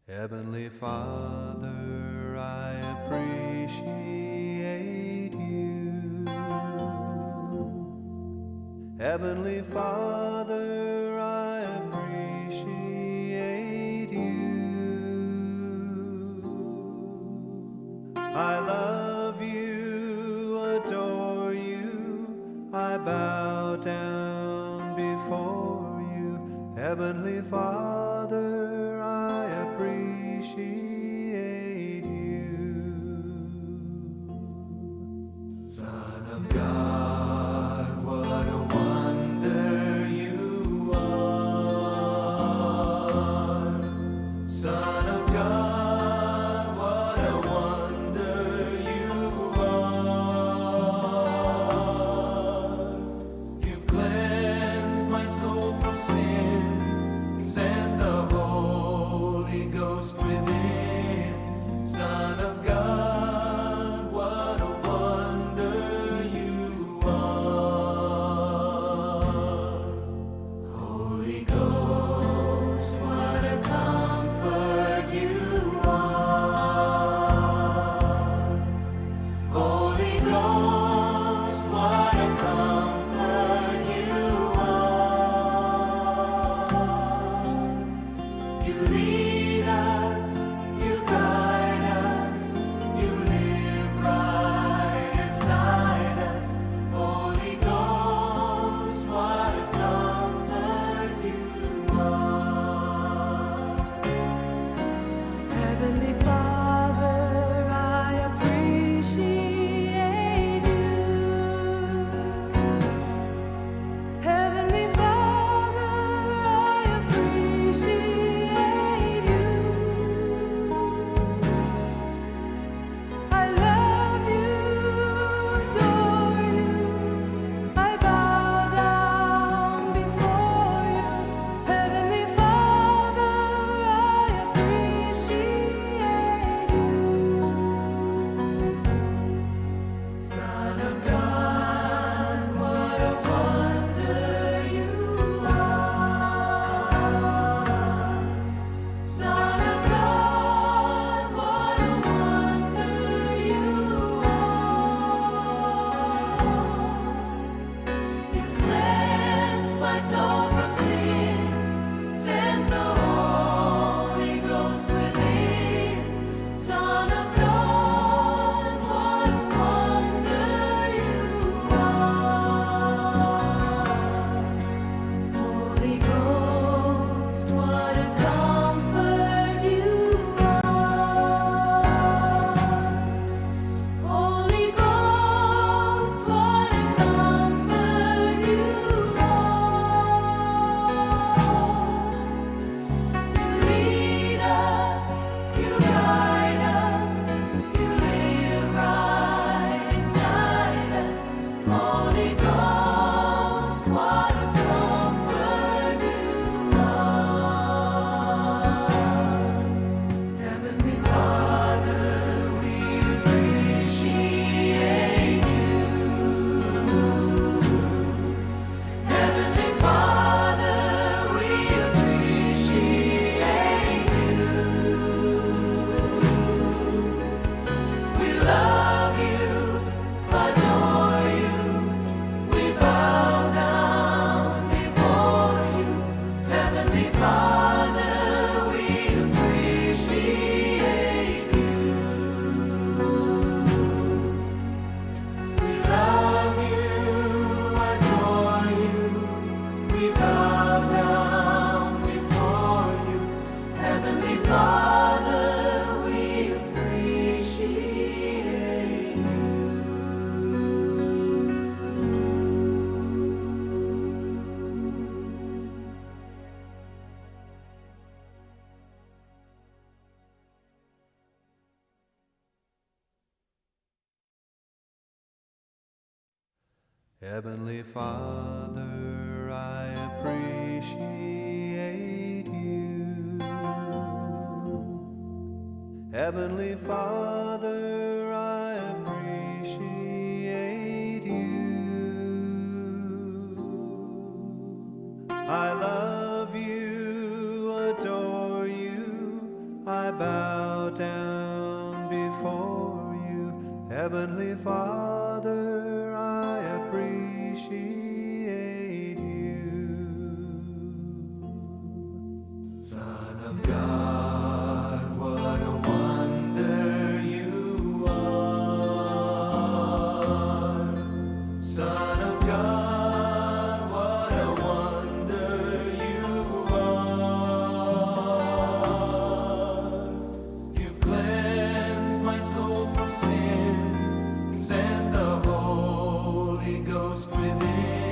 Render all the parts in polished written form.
Heavenly Father, I appreciate you. Heavenly Father, I appreciate you. I love you, adore you, I bow down before you. Heavenly Father, I appreciate you. Son of God, what a wonder you are. Son of God, what a wonder you are. You've cleansed my soul from sin, sent the Holy Ghost within. Son of God, what a wonder you are. Holy Ghost, what a comfort you are. Holy Ghost, what a comfort you are. You lead us, you guide us, you live right inside us. Holy Ghost, what a comfort you are. Heavenly Father, I appreciate you. Heavenly Father, I appreciate you. I love you, adore you. I bow down before you. Heavenly Father, I appreciate you. Son of God, what a wonder you are. Son of God, what a wonder you are. You cleansed my soul from sin, sent the Holy Ghost within. Son of God, what a wonder you are. Holy Ghost, what a comfort you are. Holy Ghost, what a comfort you are. You lead us, you guide us, you live right inside us. Holy Ghost, what a comfort you are. Heavenly Father, we appreciate you. Heavenly Father, we appreciate you. We love you, adore you. We bow down before you. Heavenly Father, we appreciate you. We love you, adore you. We bow down before you. Heavenly Father, we appreciate you. Heavenly Father, I appreciate you. Heavenly Father, I appreciate you. I love you, adore you. I bow down before you. Heavenly Father, I appreciate you. Son of God, what a wonder you are. Son of God, what a wonder you are. You've cleansed my soul from sin, sent the Holy Ghost within.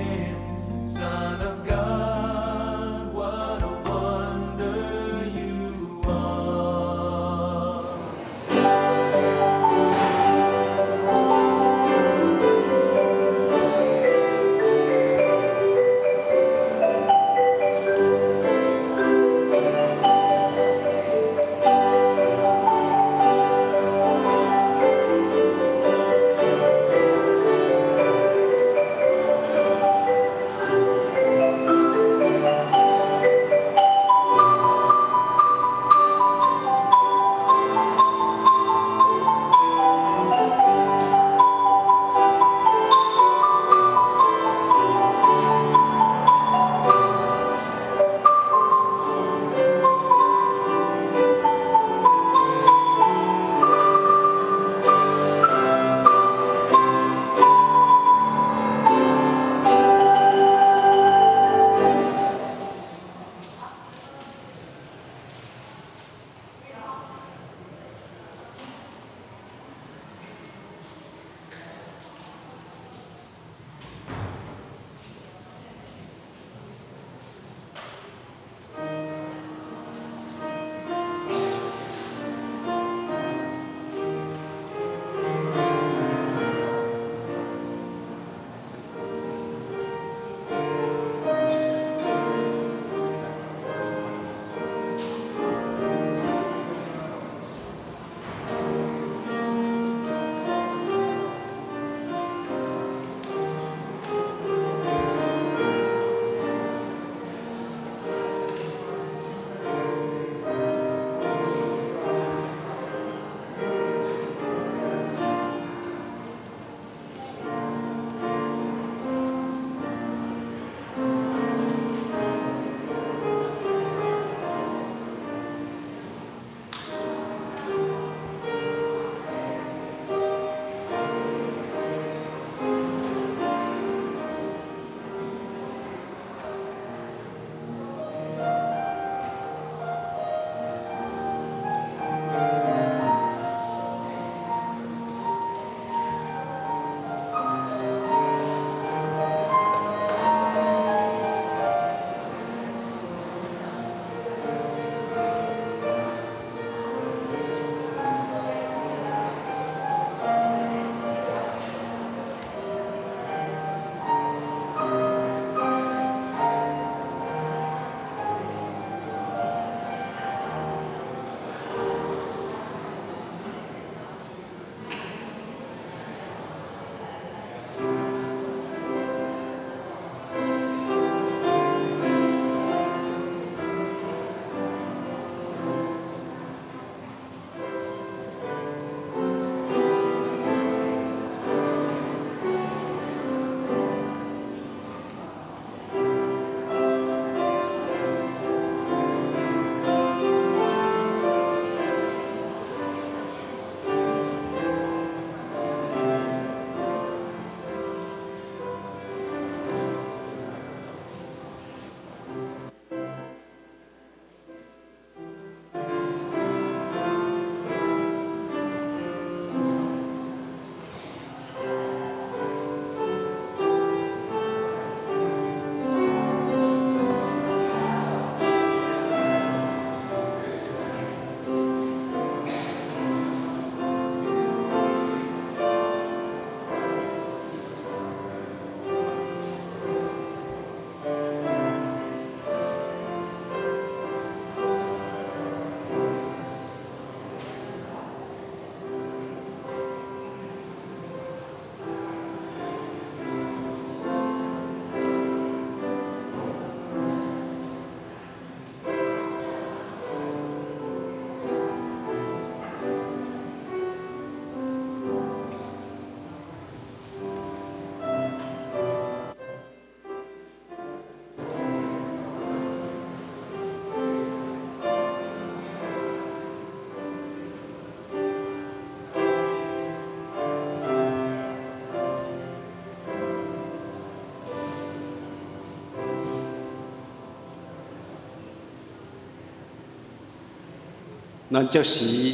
咱這時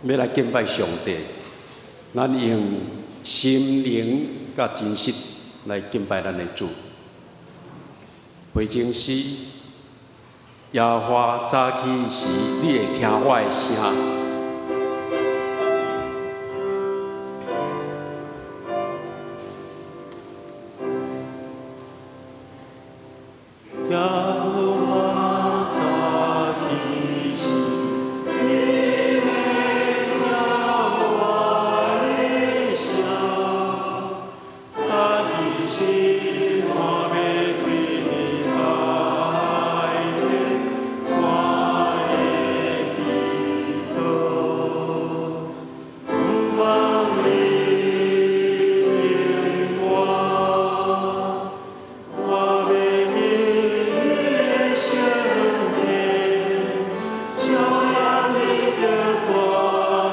欲來敬拜上帝，咱用心靈佮真實來敬拜咱的主。回經詩，耶和華早起時，你會聽我的聲。耶和華早起時，你會聽我的聲。早起時，我欲對你拜禮，我的祈禱，毋茫你應我，我欲入你的聖殿，賞覽你著大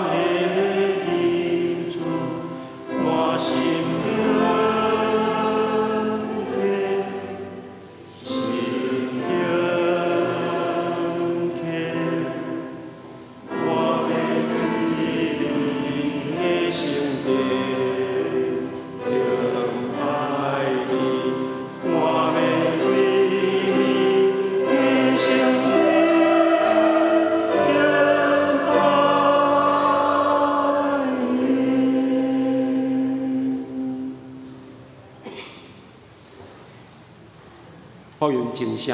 的恩賜，滿心感謝，心感謝，我欲對你的聖殿敬拜你，我欲對你的聖殿敬拜你。福音靜聲。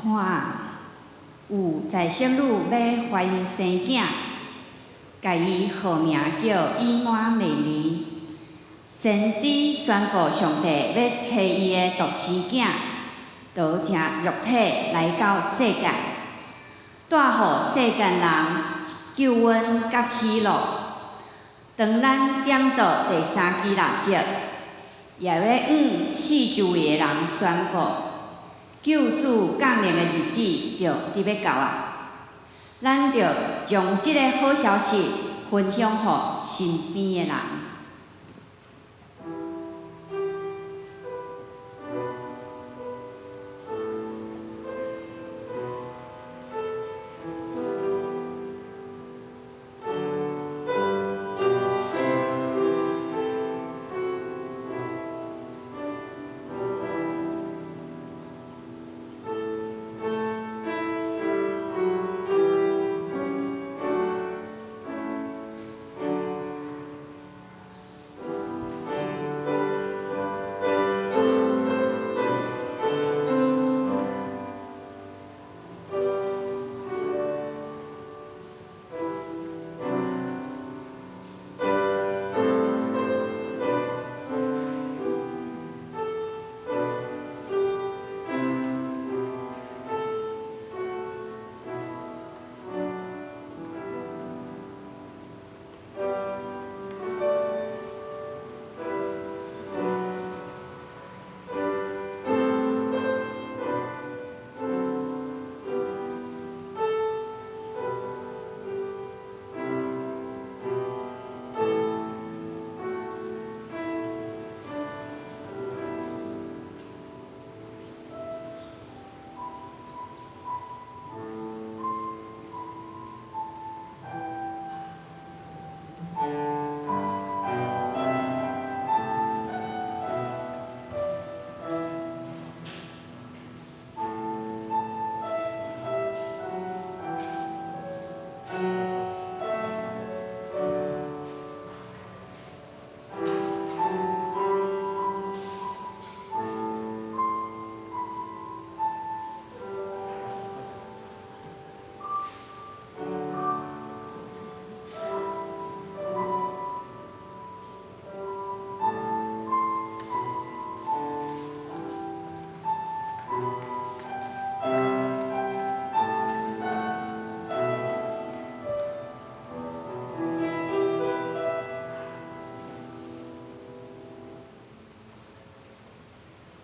看啊，有在色女欲懷孕生囝，共伊號名叫以馬內利。先知宣布上帝欲差伊的獨生囝，道成肉體來到世界，帶予世間人救恩佮喜樂。當咱點著第三支蠟燭，也欲向四周圍的人宣布，救主降臨的日子就佇欲到啊！咱著將這个好消息分享予身邊的人。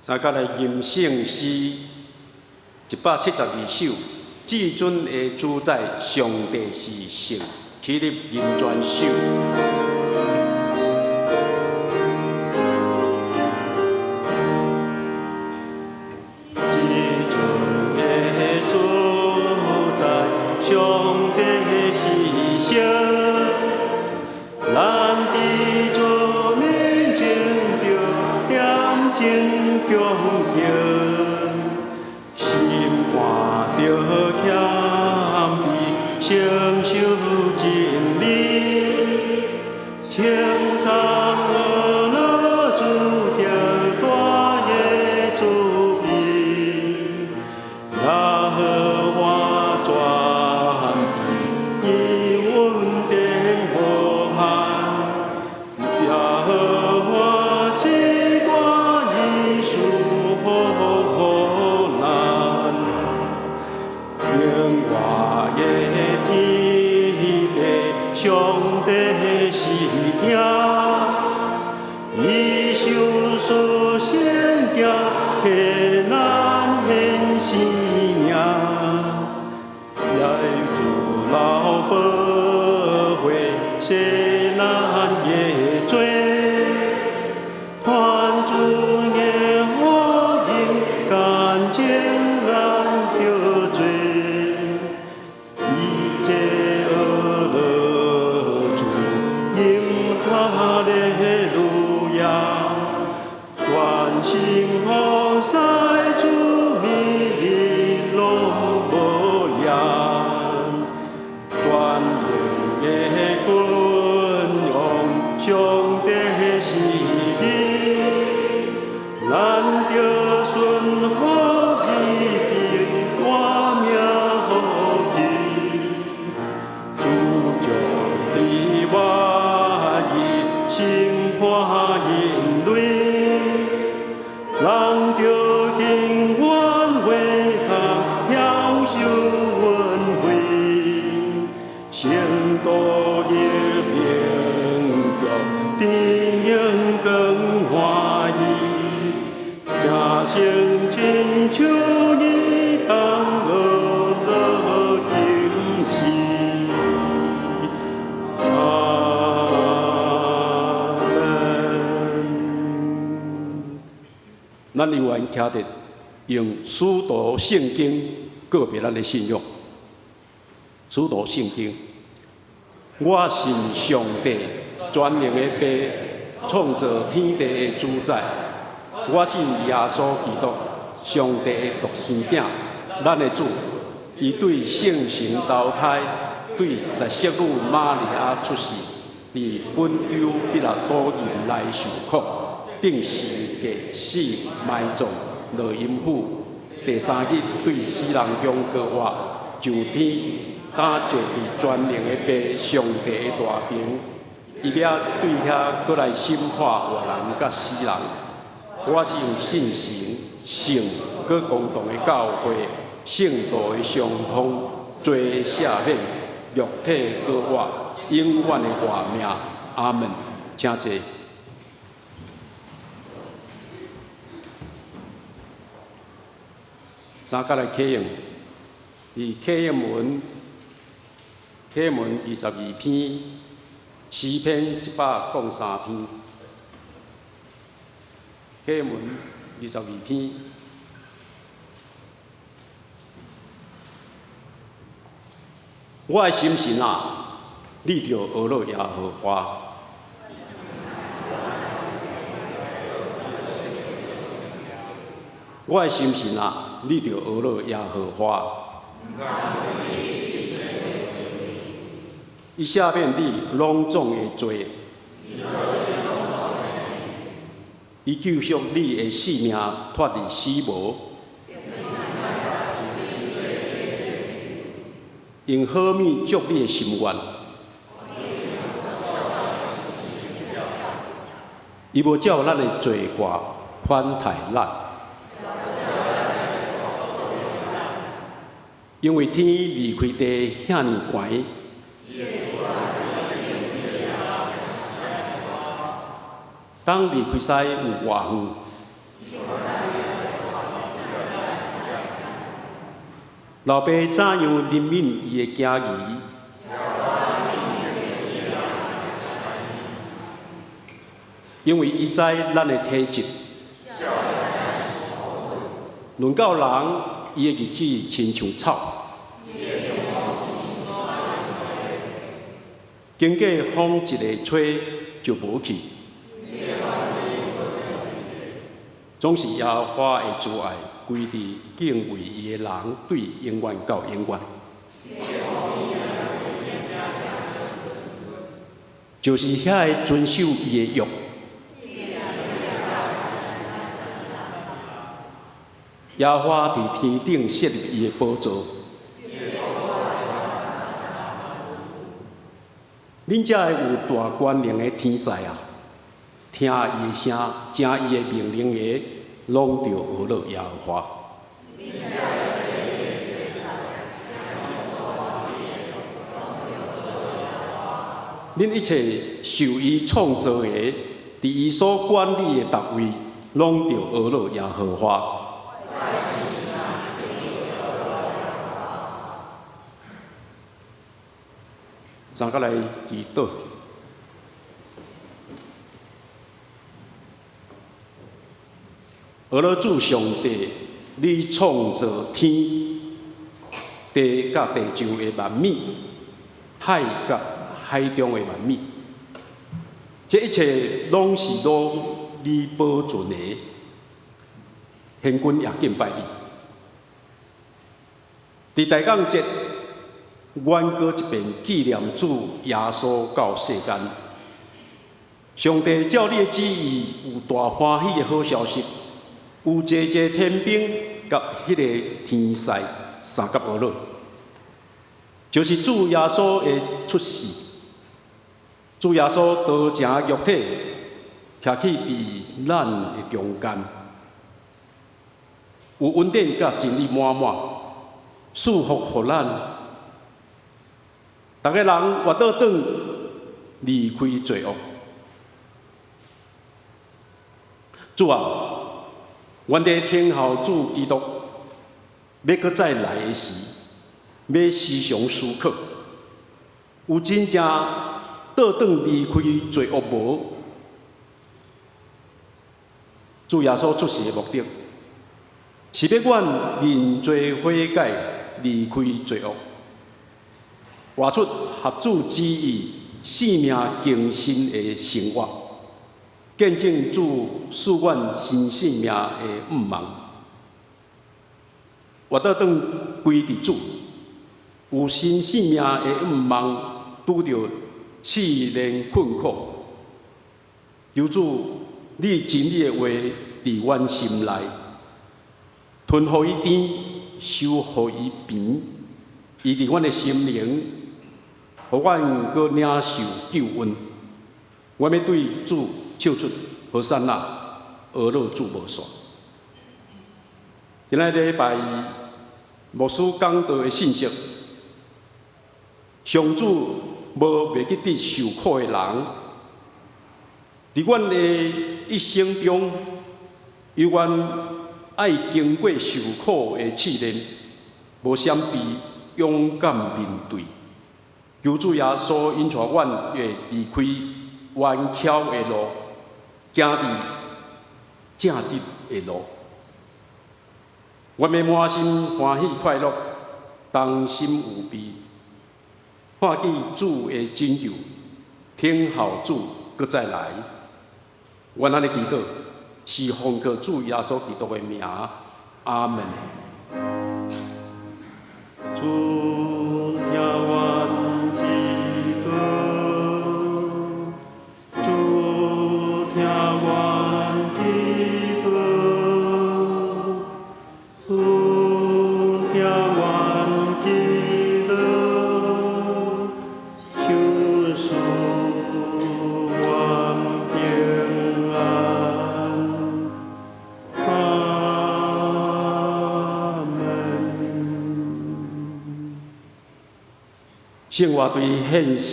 三甲來吟聖詩172首，至尊的主宰上帝是聖，起立吟全首。至尊的主宰上帝是聖，咱佇主面前著點鐘恭敬，心肝著謙卑，承受真理，稱讚阿樂主著大的慈悲，耶和華全知，伊恩典無限，耶和華賜大恩賜予咱，永活的天父上帝是疼，伊賞賜聖潔替咱顯生命，耶穌流寶血洗咱的罪，傳主的福音乾淨咱著罪，伊這阿樂主吟哈利路亞，全心服侍主美麗攏無厭，全能的君王上帝是你，咱著順服伊平安着永遠會通享受恩惠，聖徒入明著天榮光歡喜，這生親像伊同學樂今世。阿門。咱有緣徛佇用使徒聖經告別咱的信仰。使徒聖經，我信上帝全能的父，創造天地的主宰。我信耶穌基督，上帝的獨生囝，咱的主。伊對聖神投胎，對十聖女瑪利亞出世，佇本丟彼拉多入來受苦，釘十字架死埋葬，落陰府，第三日對死人中復活，上天，擔坐佇全能的父上帝的大爿，伊欲對遐閣來審判活人佮死人。我是用信神、聖閣公同的教會、聖徒的相通、罪赦免、肉體閣活、永遠的活命。阿門。請坐。三角來啟用，佇啟應文，啟應文22篇，詩篇103篇，啟應文22篇。我的心神啊，你著學樂耶和華。我的心神啊，你著學樂耶和華。伊赦免你攏總的罪，伊救贖你的性命脫離死無，用好物足你的心願。伊無照咱的罪過款待咱，因為天離開地遐爾懸，東離開西有偌遠？老爸怎樣憐憫伊的囝兒？因為伊知咱的體質。論到人，伊的日子親像草，經過風一个吹就無去。總是耶和華的慈愛歸佇敬畏伊的人，對永遠到永遠。就是遐个遵守伊的約。耶和華佇天頂設立伊的寶座。恁遮个有大權能的天使啊，聽伊的聲，聽伊的命令的，攏著學樂耶和華。恁一切受伊創造的，佇伊所管理的逐位，攏著學樂耶和華。三角來祈禱。阿樂主上帝，你創造天地佮地上的萬物，海佮海中的萬物，這一切攏是攏你保存的。現今也敬拜你。佇大降節，阮閣一遍紀念主耶穌到世間。上帝照你的旨意，有大歡喜的好消息，有濟濟天兵佮彼个天使相佮學樂，就是主耶穌的出世。主耶穌道成肉體，徛起佇咱的中間。有恩典佮真理滿滿，賜福予咱。逐个人活倒轉，離開罪惡。主啊，阮佇等候主基督欲閣再來的時，欲時常思考，有真正倒轉離開罪惡無？主耶穌出世的目的，是欲阮認罪悔改，離開罪惡，活出合主旨意、生命更新的生活，見證主賜阮新生命的向望。活倒轉歸佇主，有新生命的向望，拄著試煉困苦，求主你真理的話佇阮心內，吞予伊甜，收予伊平，醫治阮的心靈，予阮閣領受救恩。阮欲對主唱出和散那，哀樂主無煞。今仔禮拜牧師講道的信息，上主無袂記得受苦的人，佇阮的一生中，猶原愛經過受苦的試煉，無閃避，勇敢面對。求主耶穌引帶阮會離開彎曲的路，行佇正直的路。阮欲滿心歡喜快樂，同心預備，看見主的拯救，等候主閣再來。阮按呢祈禱，是奉靠主耶穌基督的名，阿門。主聽阮祈禱，主聽阮祈禱，主聽阮祈禱，求賜阮平安。阿門。聖樂隊獻詩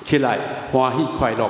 起來，歡喜快樂。起來。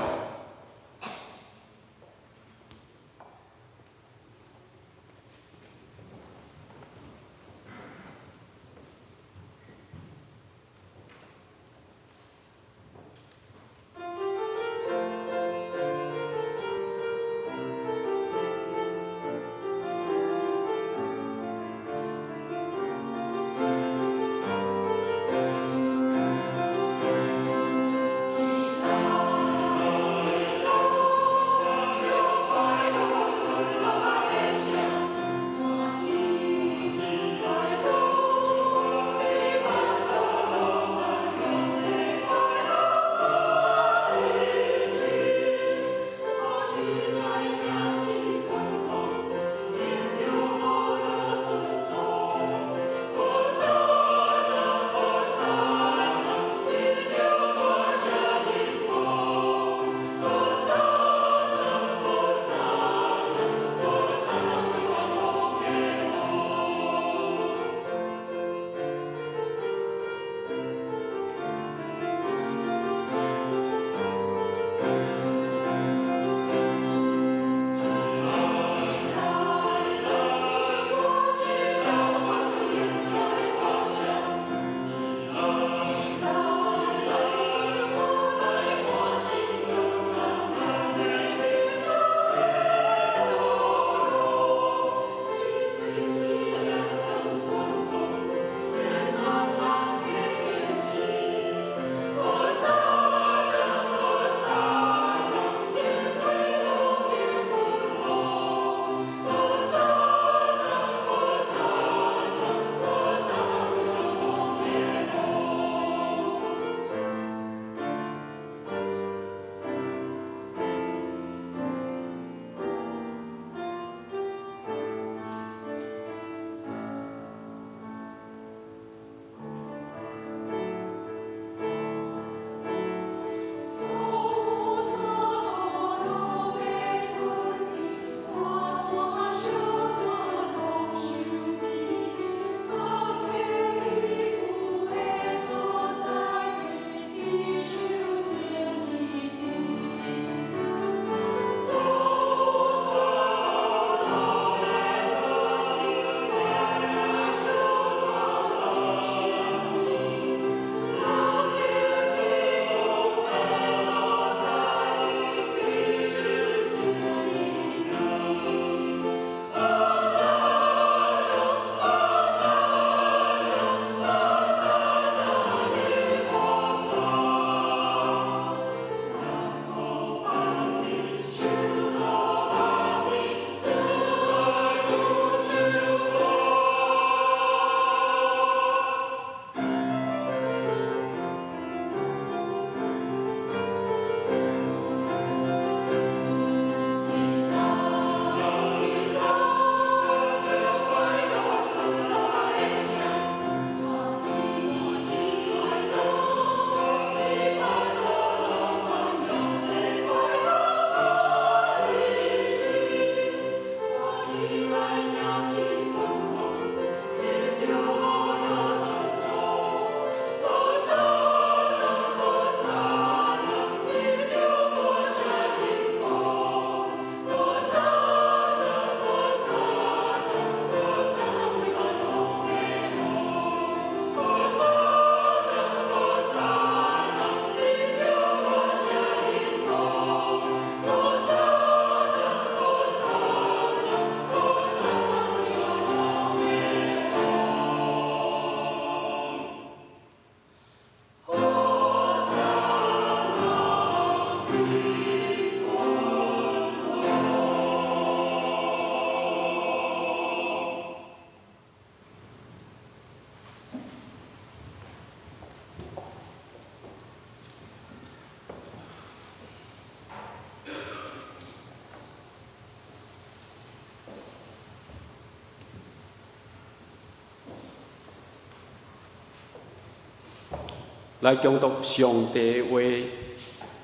來恭讀上帝話，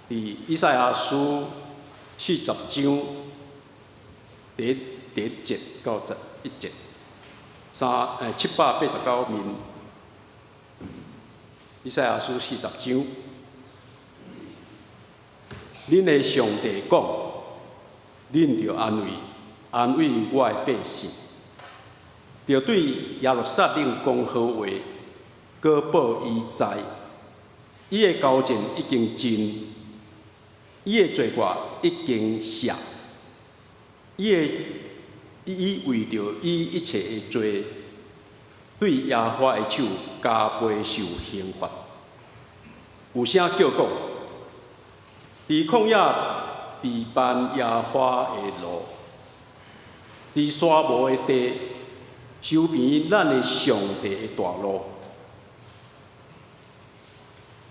佇以賽亞書40章第一節到11節，789面。以賽亞書四十章，恁的上帝講，恁著安慰安慰我的百姓，著對耶路撒冷講好話，閣報伊知，伊的交戰已經盡，伊的罪過已經赦，伊為著伊一切的罪，對耶和華的手加倍受刑罰。有聲叫講，佇曠野備辦耶和華的路，佇沙漠的地修平咱的上帝的大路。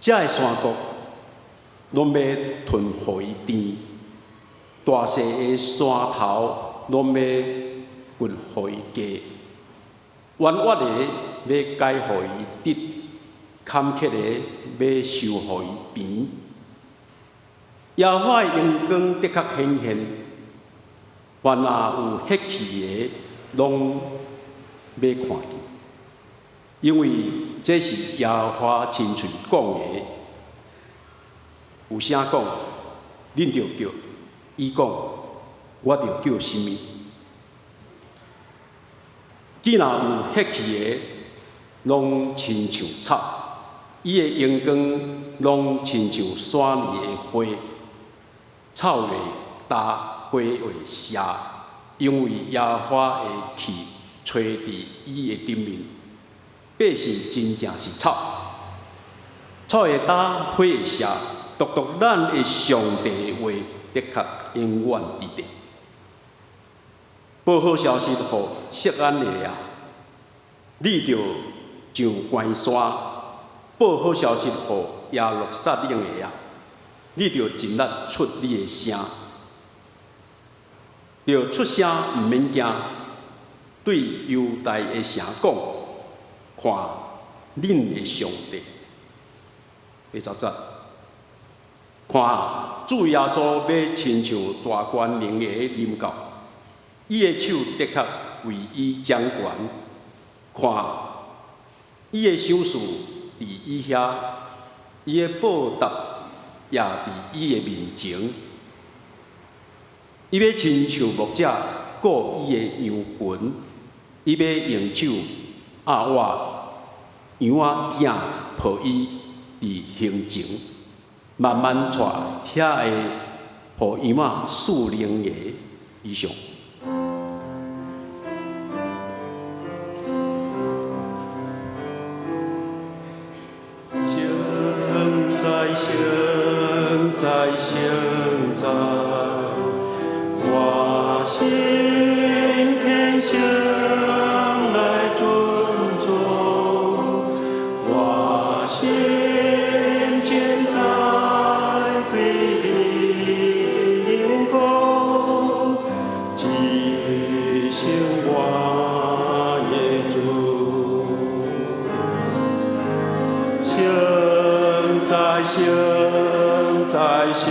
遮的山谷攏欲吞予伊甜，大細的山頭攏欲掘予伊低，彎彎的欲改予伊直，坎坷的欲修予伊平。耶和華的榮光的確顯現，凡若有血氣的，攏欲看見，因為這是耶和華親喙講的。有聲講，恁著叫，伊講，我著叫啥物？既若有血氣的，攏親像草，伊的榮光攏親像山裡的花，草會焦，花會謝，因為耶和華的氣吹佇伊的頂面。百姓真正是草，草會焦，花會謝，獨獨咱的上帝的話，的確永遠佇咧。報好消息予錫安的啊，你著上懸山；報好消息予耶路撒冷的啊，你著盡力出你的聲，著出聲毋免驚，對猶大的城講，看恁的上帝。第10節，看主耶穌欲親像大權能的臨到，伊的手的確為伊掌權。看伊的賞賜佇伊遐，伊的報答也佇伊的面前。伊欲親像牧者顧伊的羊群，伊欲用手壓我羊仔囝抱伊佇胸前，慢慢帶遐个予羊仔四靈的以上。聖哉，聖哉，聖哉，我心虔誠來尊崇，我心深知對你榮光，至聖我的主。聖哉，聖哉，聖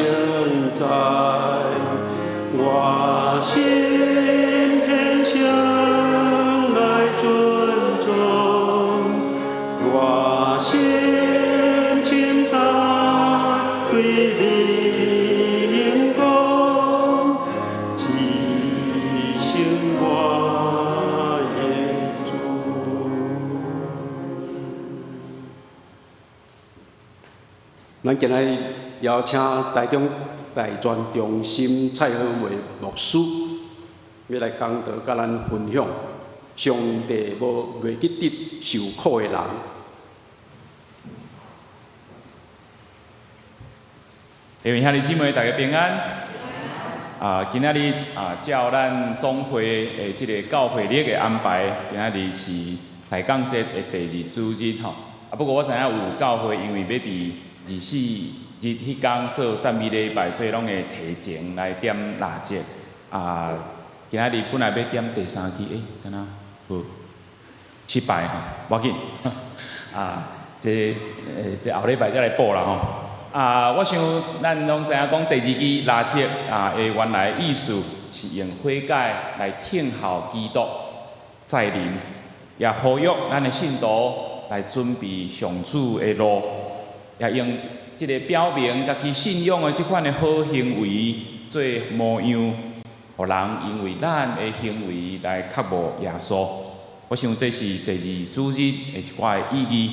哉，我心虔誠來尊崇，我心深知對你榮光，至聖我的主。咱今日邀請台中大專中心蔡好梅牧師，欲來講道，佮咱分享上帝無袂記得受苦的人。各位兄弟姊妹，大家平安。啊，今仔日啊，照咱總會的這个教會曆的安排，今仔日是抬槓節的第二主日吼。啊，不過我知影有教會因為欲佇24日彼工做讚美禮拜，所以攏會提前來點蠟燭。啊，今仔日本來欲點第三支，敢若無失敗吼，無要緊。啊，這這後禮拜才來補啦吼。啊，我想咱攏知影講第二支蠟燭啊的原來意思是用悔改來聽候基督再臨，也呼籲咱的信徒來準備上主的路，也用這个表明家己信仰的這款的好行為做模樣，予人因為咱的行為來渴慕耶穌。我想這是第二主日的一寡的意義。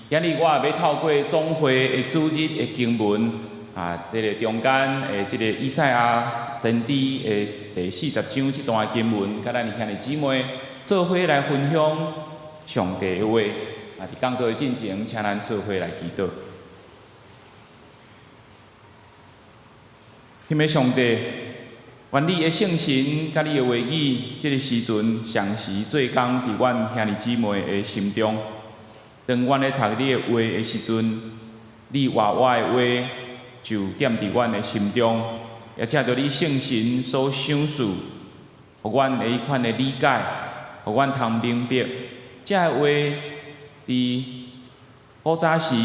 今日我也欲透過總會的主日的經文，啊，這个中間的這个以賽亞先知的第40章這段經文，佮咱兄弟姊妹做伙來分享上帝的話。啊，佇講道的進前，請咱做伙來祈禱。親愛上帝，願你的聖神佮你的話語，這个時陣常時做工佇阮兄弟姊妹的心中。當阮咧讀你的話的時陣，你活活的話就踮佇阮的心中，也藉著你聖神所賞賜，予阮的彼款的理解，予阮通明白，這个話佇古早時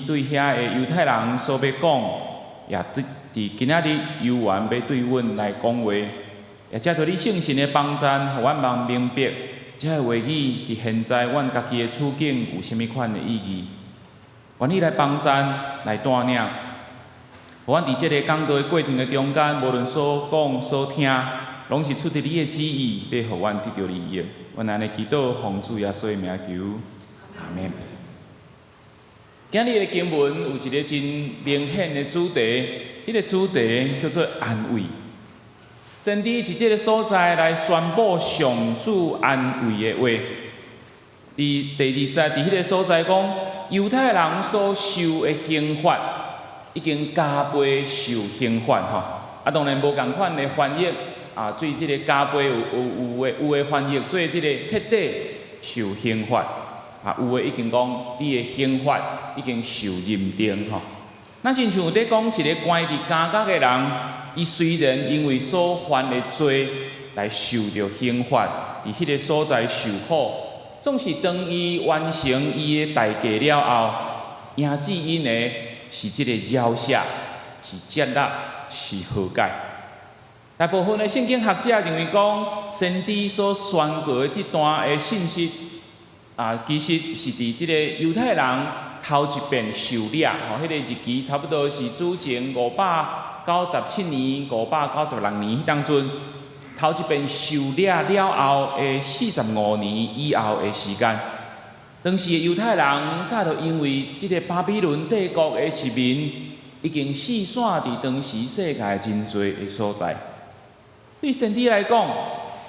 對遐的猶太人所欲講，也對佇今仔日猶原欲對阮來講話，也藉著你聖神的幫贊，予阮通明白。這个話語佇現在阮家己的處境有啥物款的意義？願你來幫贊，來帶領，予阮佇這个講道的過程的中間，無論所講所聽，攏是出佇你的旨意，欲予阮得著利益。阮按呢祈禱，奉主耶穌的名求，阿們。今日的經文有一个真明顯的主題，彼个主題叫做安慰。先知佇這个所在來宣布上主安慰的話。佇第二節，佇彼个所在講，猶太人所受的刑罰已經加倍受刑罰吼。啊，當然無仝款的翻譯啊，對這个加倍有的翻譯做這个徹底受刑罰啊，有的已經講你的刑罰已經受認定吼。若親像佇講一个關佇監獄的人，伊雖然因為所犯的罪來受著刑罰，佇彼个所在受苦，總是當伊完成伊的代價了後，迎接𪜶的是這个饒赦，是接納，是和解。大部分的聖經學者認為講，先知所宣告的這段的信息，啊，其實是佇這个猶太人頭一遍受掠，吼，彼个日期差不多是主前597年、596年彼當陣，頭一遍受掠了後的45年以後的時間。當時的猶太人早就因為這个巴比倫帝國的殖民，已經四散佇當時世界真濟的所在。對先知來講，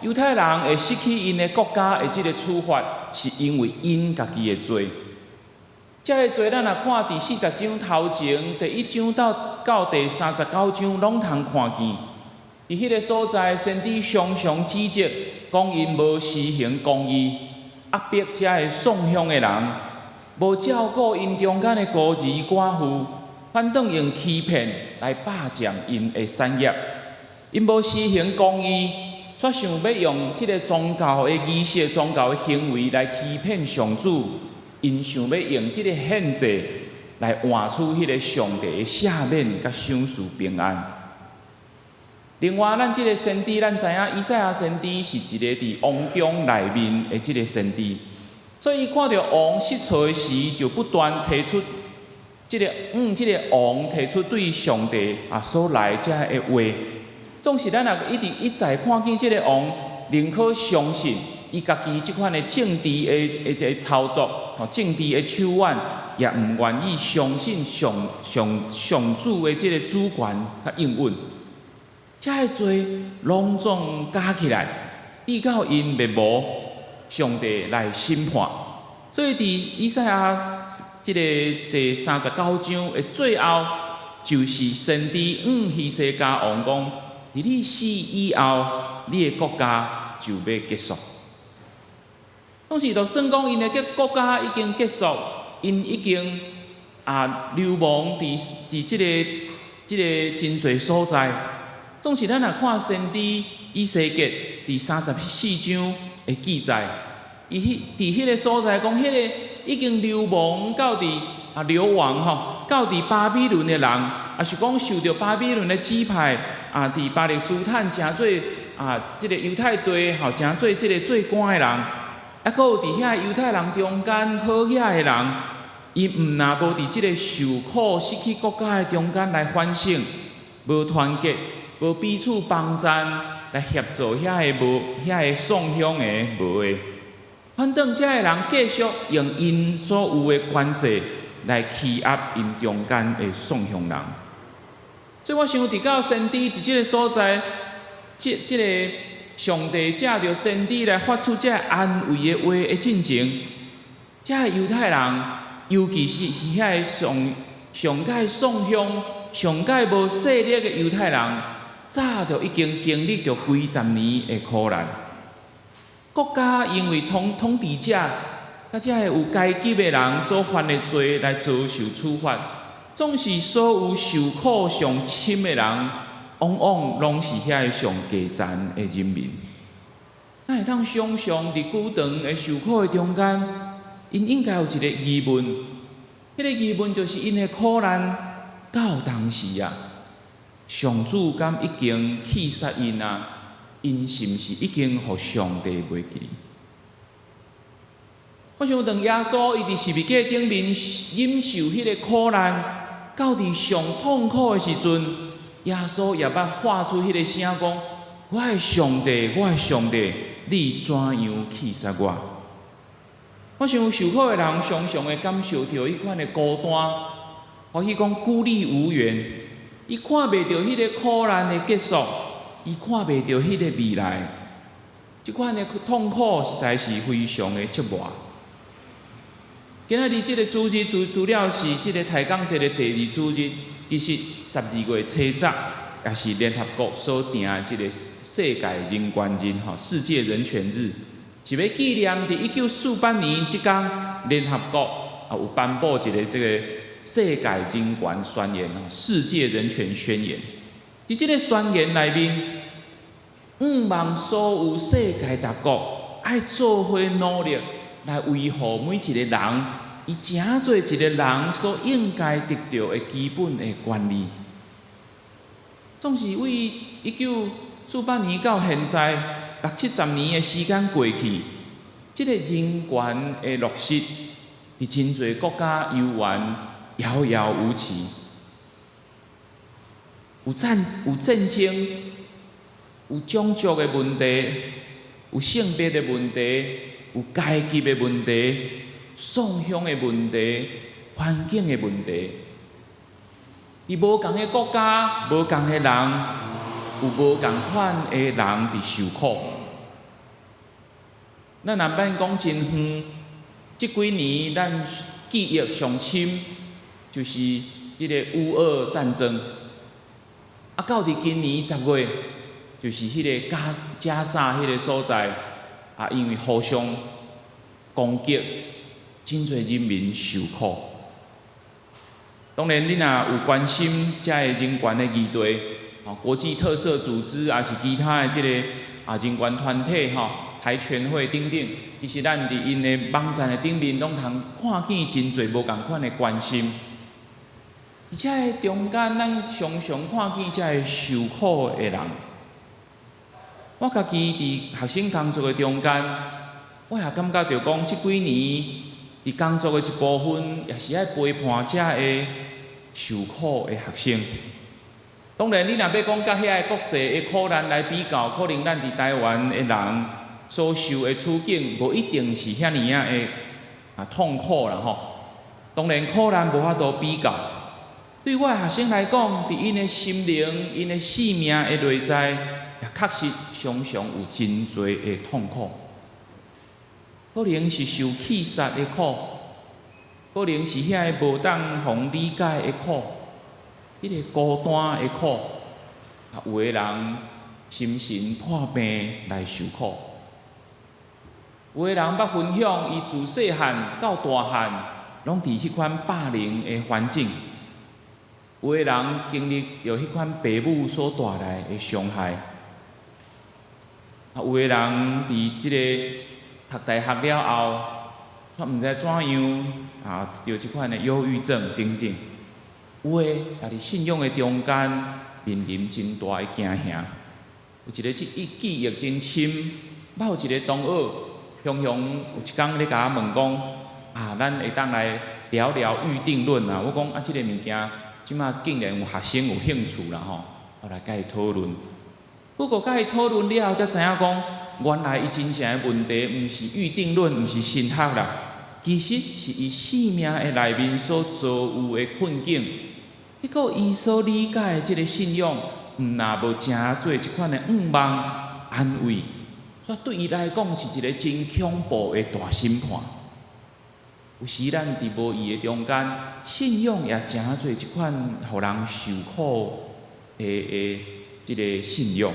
猶太人會失去𪜶的國家的這个處罰，是因為𪜶家己的罪。這个罪，咱若看佇四十章頭前第一章到第39章，攏通看見。佇彼个所在，先知常常指責，講𪜶無施行公義，壓迫遮个喪鄉的人，無照顧𪜶中間的孤兒寡婦，反轉用欺騙來霸佔𪜶的產業。𪜶無施行公義，卻想欲用這个宗教的儀式、宗教的行為來欺騙上主。𪜶想欲用這个獻祭來換取彼个上帝的赦免佮賞賜平安。另外，咱這个先知，咱知影以賽亞先知是一个佇王宮內面的這个先知，所以伊看著王失措的時，就不斷提出這个王提出對上帝啊所來遮的話。總是咱若一直一再看見這个王，寧可相信伊家己這款的政治的一个操作，吼，政治的手腕，也毋願意相信上上上主的這个主權佮應允。遮的罪攏總加起來，直到𪜶滅無，上帝來審判。所以佇以賽亞這个第39章的最後，就是先知向希西家王講：佇你死以後，你的國家就欲結束。當時就算講𪜶的國家已經結束，𪜶已經啊流亡佇這个真濟所在。總是咱若看先知以西結佇34章的記載，伊彼佇彼个所在講，彼个已經流亡到佇啊流亡吼，到佇巴比倫的人，抑是講受著巴比倫的指派啊，佇巴勒斯坦成做啊這个猶太地吼，成做這个做官的人，抑閣有佇遐猶太人中間好額的人，𪜶毋若無佇這个受苦失去國家的中間來反省，無團結，無彼此幫贊來協助遐个無遐个喪鄉的無的。反轉這个人繼續用𪜶所有的權勢來欺壓𪜶中間的喪鄉人。所以我想佇到先知佇這个所在，這個上帝藉著先知來發出這个安慰的話的進前，這个猶太人，尤其是遐个上上蓋喪鄉、上蓋無勢力的猶太人，早就已經經歷著幾十年的苦難。國家因為統治者佮這个有階級的人所犯的罪來遭受處罰，總是所有受苦上深的人，往往攏是遐个上低層的人民。咱會當想像佇久長的受苦的中間，𪜶應該有一个疑問，彼个疑問就是𪜶的苦難到當時啊，上主敢已經棄殺𪜶啊？𪜶是毋是已經予上帝袂記？我想當耶穌伊佇十字架頂面忍受彼个苦難，到佇上痛苦的時陣，耶穌也捌發出彼個聲講：我的上帝，我的上帝，你怎樣棄殺我？我想受苦的人常常會感受著彼款的孤單，或許講孤立無援，伊看袂著彼个苦難的結束，伊看袂著彼个未來，這款的痛苦實在是非常的折磨。今仔日這个主日，除了是這个抬槓節的第二主日，其實12月初十也是聯合國所定的這个世界人權日，吼，世界人權日，是欲紀念佇1948年這工，聯合國啊有頒布一个這个世界人權宣言，世界人權宣言。佇這个宣言內面，向望所有世界各國愛做伙努力來維護每一个人，伊成做一个人所應該得著的基本的權利。總是對1948年到現在六七十年的時間過去，這个人權的落實，佇真濟國家猶原遙遙無期。有戰爭，有種族的問題，有性別的問題，有階級的問題，喪鄉的問題，環境的問題。佇無仝的國家，無仝的人，有無仝款的人佇受苦。咱若免講真遠，這幾年咱記憶上深，就是這个烏俄戰爭。啊，到佇今年10月，就是彼个加沙彼个所在，啊，因為互相攻擊，真濟人民受苦。當然，你若有關心這个人權的議題，吼，國際特赦組織，抑是其他的這个啊人權團體，吼，台權會等等，其實咱佇𪜶的網站的頂面，攏通看見真濟無仝款的關心。而且中間，咱常常看見這个受苦的人。我家己佇學生工作的中間，我也感覺著講，這幾年佇工作的一部分，也是愛陪伴這个受苦的學生。當然，你若欲講佮遐个國際的苦難來比較，可能咱佇台灣的人所受的處境，無一定是遐爾仔的啊痛苦啦吼。當然，苦難無法度比較。對我的學生來講，佇𪜶的心靈、𪜶的性命的內在，也確實常常有真濟的痛苦。可能是受棄殺的苦，可能是遐个無當予理解的苦，彼个孤單的苦，啊，有的人心神破病來受苦，有的人捌分享，伊自細漢到大漢，攏佇彼款霸凌的環境。有的人經歷著彼款爸母所帶來的傷害，啊，有的人佇這个讀大學了後，煞毋知怎樣啊，著這款的憂鬱症等等。有的也佇信仰的中間面臨真大的驚嚇。有一個記憶真深，捌有一個同學，雄雄有一工咧共我問講，啊，咱會當來聊聊預定論啊。我講啊，這个物件，這馬竟然有學生有興趣啦吼，我來共伊討論。不過共伊討論了後，才知影講，原來伊真正的問題毋是預定論，毋是神學啦，其實是伊生命的內面所遭遇的困境。結果伊所理解的這个信仰，毋若無誠做這款的向望安慰，所以對伊來講是一个真恐怖的大審判。有時咱佇無意的中間，信仰也誠做這款予人受苦的這个信仰。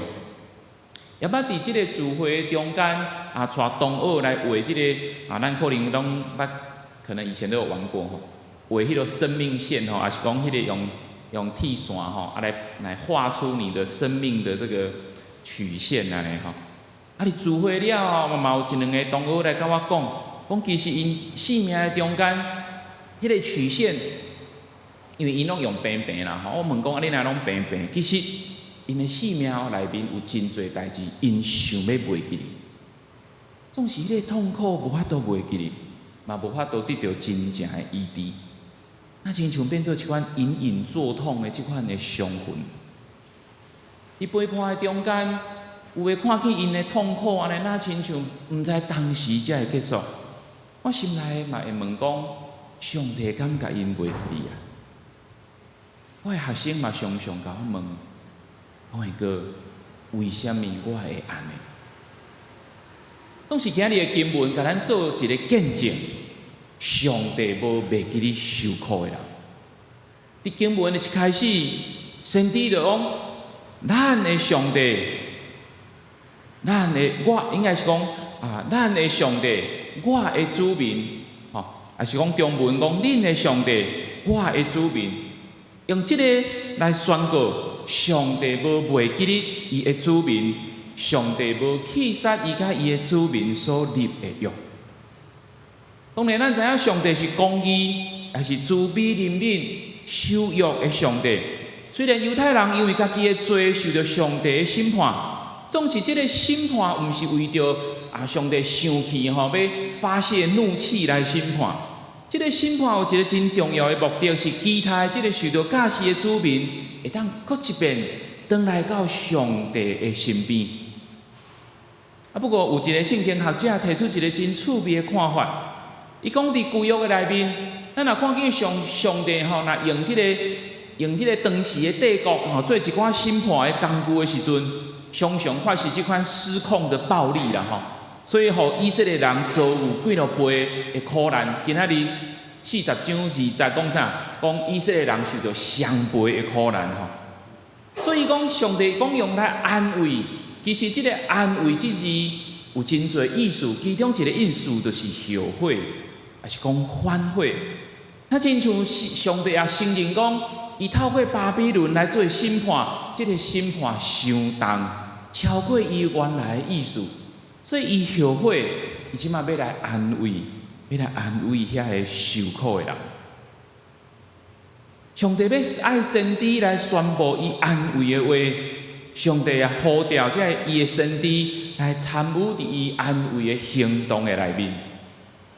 也捌佇這个聚會中間啊，帶同學來畫這个啊，咱可能攏捌，可能以前都有玩過吼，畫彼个生命線吼，抑是講彼个用鐵線吼，啊來畫出你的生命的這个曲線按呢吼。啊，佇聚會了後，嘛有一兩个同學來共我講，講其實𪜶生命的中間，彼个曲線，因為𪜶攏用平平啦吼。我問講啊，你哪攏平平？其實𪜶的生命內面有真濟代誌，𪜶想欲袂記得，總是彼个痛苦無法度袂記得，嘛無法度得著真正的醫治，那親像變做一款隱隱作痛的這款的傷痕。佇陪伴的中間，有的看見𪜶的痛苦，按呢，若親像毋知當時才會結束。我心內嘛會問講：上帝敢共𪜶袂記得啊？我的學生嘛常常共我問：我哥，為啥物我會按呢？總是今日的經文，共咱做一个見證，上帝無袂記得受苦的人。佇經文的一開始，先知就講：咱的上帝，咱的我應該是講啊，咱的上帝，我的子民，吼，抑是講中文講恁的上帝，我的子民，用這个來宣告，上帝無袂記得伊的子民，上帝無棄殺伊佮伊的子民所立的約。當然，咱知影上帝是公義，也是慈悲憐憫、守約的上帝。雖然猶太人因為家己的罪受著上帝的審判，總是這个審判毋是為著啊上帝生氣吼，欲發洩怒氣來審判。這个審判有一个真重要的目的，是期待這个受著教訓的子民會當閣一遍轉來到上帝的身邊。啊，不過有一个聖經學者提出一个真趣味的看法，伊講佇舊約的內面，咱若看見上帝吼，若用這个當時的帝國吼做一寡審判的工具的時陣，常常發生這款失控的暴力啦吼，所以予以色列人遭遇幾落倍的苦難。今仔日40章2節講啥？講以色列人受著雙倍的苦難吼。所以講上帝講用來安慰，其實這个安慰這字有真濟意思，其中一个意思就是後悔，抑是講反悔。那親像上帝也承認講，伊透過巴比倫來做審判，這个審判傷重，超過伊原來的意思，所以伊後悔，伊這馬欲來安慰，欲來安慰遐个受苦的人。上帝欲愛先知來宣布伊安慰的話，上帝也呼召這个伊的先知來參與佇伊安慰的行動的內面。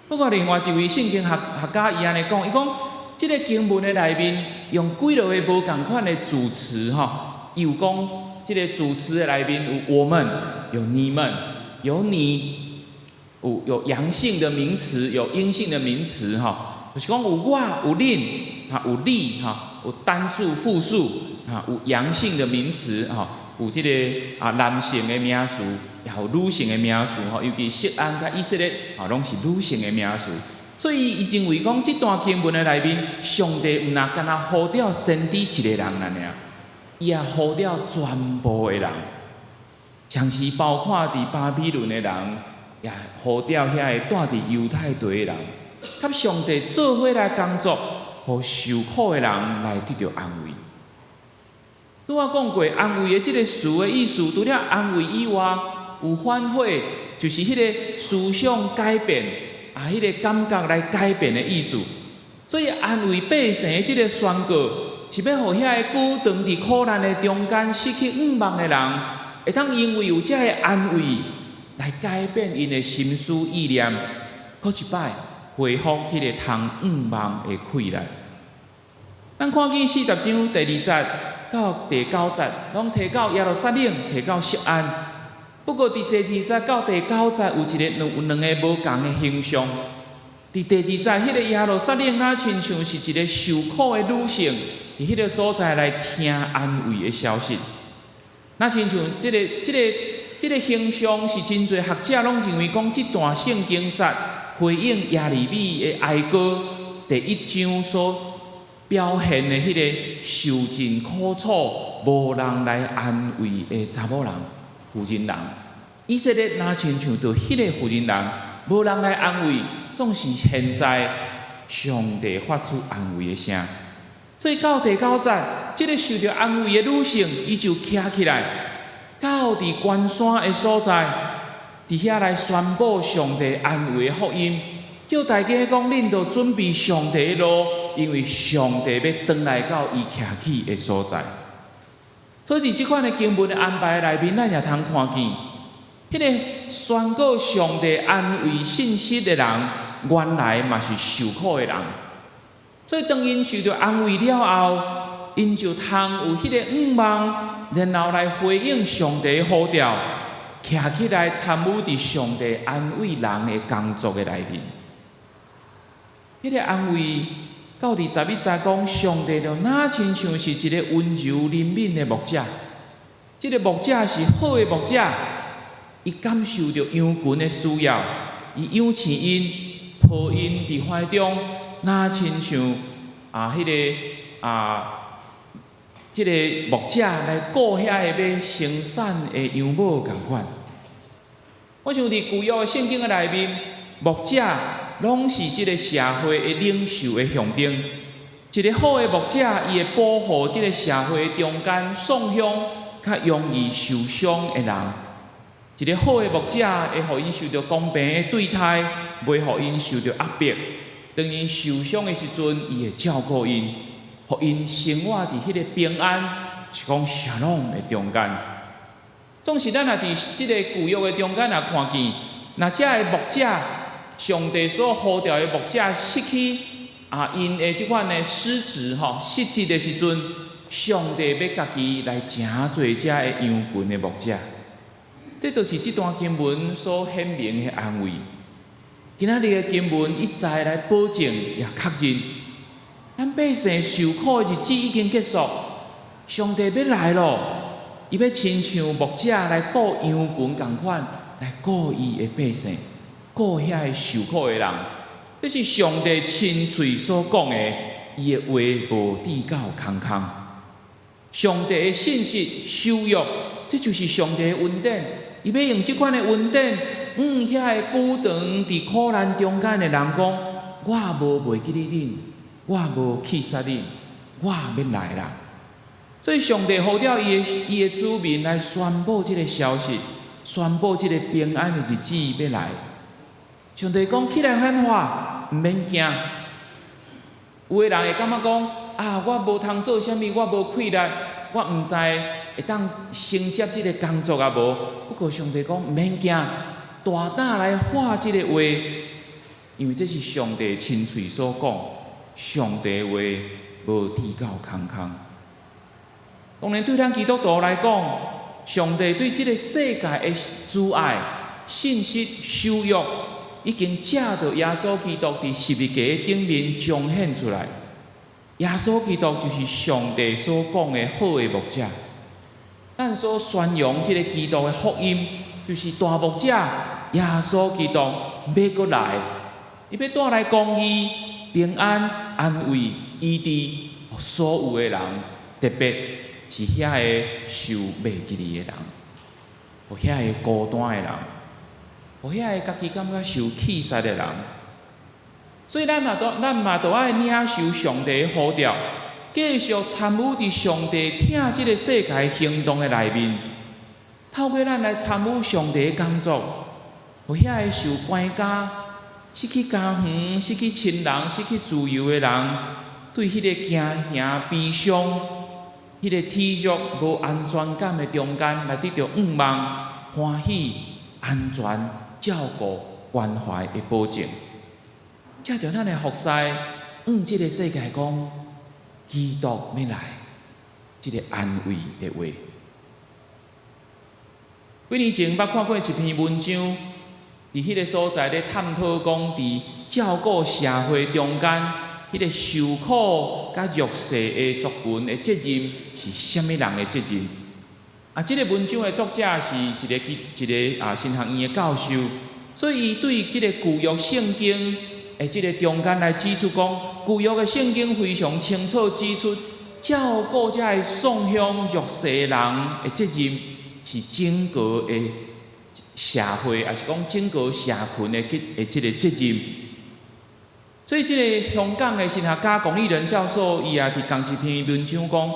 不過另外一位聖經學家伊按呢講，伊講這个經文的內面用幾落個無仝款的主詞吼，伊有講這个主詞的內面有我們、有你們、有你，有陽性的名詞，有陰性的名詞吼，就是講有我、有恁、哈有你哈，有單數、複數，哈有陽性的名詞哈，有這个啊男性的名詞，也有女性的名詞吼，尤其錫安佮以色列，啊攏是女性的名詞。所以伊認為講，這段經文的內面，上帝毋若干焦呼召先知一个人爾爾，伊也呼召全部的人，像是包括佇巴比倫的人，也呼召遐个蹛佇猶太地的人，佮上帝做伙來工作，予受苦的人來得著安慰。拄仔講過，安慰的這个詞的意思，除了安慰以外，有反悔，就是彼个思想改變。啊，彼个感覺來改變的意思。所以安慰百姓的這个宣告，是欲予遐个久長佇苦難的中間失去向望的人，會當因為有這个安慰來改變𪜶的心思意念，閣一擺恢復彼个通向望的氣力。咱看見40章第二節到第九節，攏提到耶路撒冷，提到錫安。不過佇第二節到第九節有一个有兩个無仝的形象。佇第二節，彼个耶路撒冷若親像是一个受苦的女性，佇彼个所在來聽安慰的消息。若親像這個形象是真濟學者攏認為講，這段聖經節回應耶利米的哀歌第一章所表現的彼个受盡苦楚、無人來安慰的查某人、婦人人。以色列若親像著彼个婦人人，無人來安慰，總是現在上帝發出安慰的聲。所以到第九節，這个受著安慰的女性，伊就徛起來，到佇懸山的所在，佇遐來宣布上帝安慰的福音，叫大家講，恁著準備上帝的路，因為上帝欲轉來到伊徛起的所在。所以佇這款的經文的安排內面，咱也通看見，彼个宣告上帝安慰信息的人，原來嘛是受苦的人。所以當𪜶受著安慰了後，𪜶就通有彼個向望，然後來回應上帝的呼召，徛起來參與佇上帝安慰人的工作的內面。彼个安慰到佇11節講，上帝就若親像是一個溫柔憐憫的牧者，這个牧者是好的牧者，伊感受著羊群的需要，伊養飼𪜶，抱𪜶佇懷中，若親像啊，彼个啊，這个牧者來顧遐个欲生產的羊母仝款。我想佇舊約的聖經的內面，牧者攏是這个社會的領袖的象徵。一个好的牧者，伊會保護這个社會中間喪鄉較容易受傷的人。一个好的牧者會予𪜶受著公平的對待，袂予𪜶受著壓迫。當𪜶受傷的時陣，伊會照顧𪜶，予𪜶生活佇彼个平安，是講 shalom 的中間。總是咱若佇這个舊約的中間若看見，若這个牧者，上帝所呼召的牧者失去啊，𪜶的這款的失職吼，失職的時陣，上帝欲家己來成做這个羊群的牧者。這就是這段經文所顯明的安慰。今仔日的經文一再來保證也確認，咱百姓受苦的日子已經結束，上帝欲來咯，伊欲親像牧者來顧羊群仝款，來顧伊的百姓，顧遐个受苦的人。這是上帝親喙所講的，伊的話無致到空空。上帝的信實守約，這就是上帝的恩典。伊欲用這款的恩典，向遐个久長佇苦難中間的人講：我無袂記得恁，我無棄殺恁，我欲來啦。所以上帝呼召伊的子民來宣布這个消息，宣布這个平安的日子欲來。上帝講：起來喊話，毋免驚。有的人會感覺講：啊，我無通做啥物，我無氣力，我毋知會當承接這个工作啊無。不過上帝講毋免驚，大膽來喊這个話，因為這是上帝親喙所講，上帝話無致到空空。當然，對咱基督徒來講，上帝對這个世界的慈愛、信實、守約，已經藉著耶穌基督佇十字架頂面彰顯出來。耶穌基督就是上帝所講的好的牧者。咱所宣揚這个基督的福音，就是大牧者耶穌基督欲閣來，伊欲帶來公義、平安、安慰、醫治所有的人，特別是遐个受袂記得的人，予遐个孤單的人，予遐个家己感覺受棄殺的人。所以咱若都咱嘛著愛領受上帝的呼召，繼續參與佇上帝疼這个世界行動的內面，透過咱來參與上帝的工作，予遐个受關監、失去家園、失去親人、失去自由的人，對彼个驚嚇、悲傷、彼个體弱、無安全感的中間，來得著向望、歡喜、安全、照顧、關懷的保證。藉著咱的服侍，向這个世界講，基督欲來，這个安慰的話。幾年前捌看過一篇文章，佇彼个所在咧探討講，佇照顧社會中間，彼个受苦佮弱勢的族群的責任是啥物人的責任？啊，這个文章的作者是一個神學院的教授，所以伊對這個舊約聖經的這个中間來指出講，舊約的聖經非常清楚指出，照顧這个喪鄉弱勢人的責任是整個的社會，抑是講整個社群的這个責任。所以，這个香港的神學家龔立人教授，伊也佇仝一篇文章講，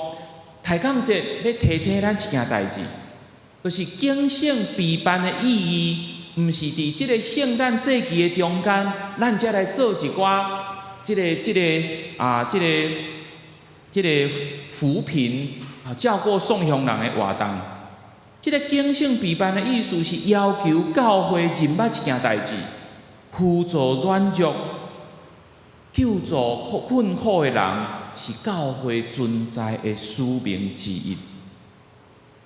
抬槓節欲提醒咱一件代誌，就是警醒陪伴的意義，毋是佇這个聖誕節期的中間，咱才來做一寡這個扶貧啊，照顧喪鄉人的活動。這个警醒陪伴的意思是要求教會認捌一件代誌，輔助軟弱、救助困苦的人，是教會存在的使命之一。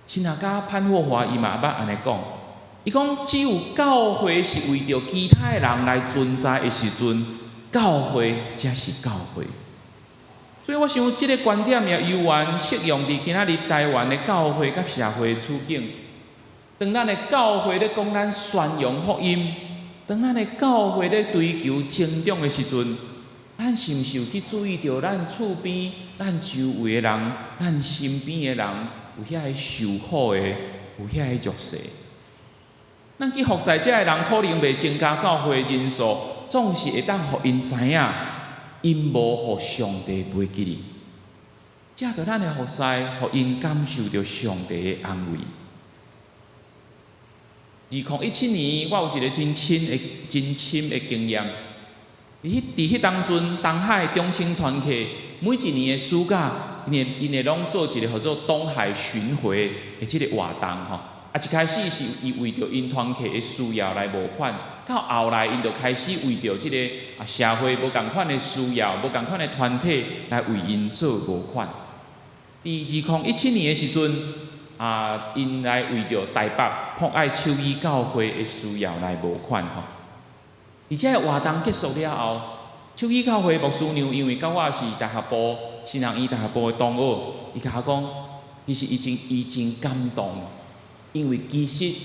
神學家潘霍華伊嘛捌按呢講，伊講只有教會是為著其他的人來存在的時陣，教會才是教會。所以我想，這个觀點也猶原適用佇今仔日台灣的教會佮社會處境。當咱的教會咧講咱宣揚福音，當咱的教會咧追求成長的時陣，咱是毋是有去注意著咱厝邊、咱周圍的人、咱身邊的人有遐个受苦的，有遐个弱勢？咱去服侍這个人，可能袂增加教會人數，總是會當予𪜶知影，𪜶無予上帝袂記哩。藉著咱的服侍，予𪜶感受著上帝的安慰。2017年，我有一个真深的經驗。佇彼當陣，東海中青團契每一年的暑假，𪜶會攏做一個號做東海巡迴的這个活動吼。啊，一開始是伊為著𪜶團契的需要來募款，到後來𪜶就開始為著這个社會無仝款的需要、無仝款的團體來為𪜶做募款。佇2017年的時陣，𪜶來為著台北博愛手語教會的需要來募款吼。而這个活動結束了後，手語教會牧師娘因為佮我是大學部神學院大學部的同學，伊共我講，其實伊真感動，因為其實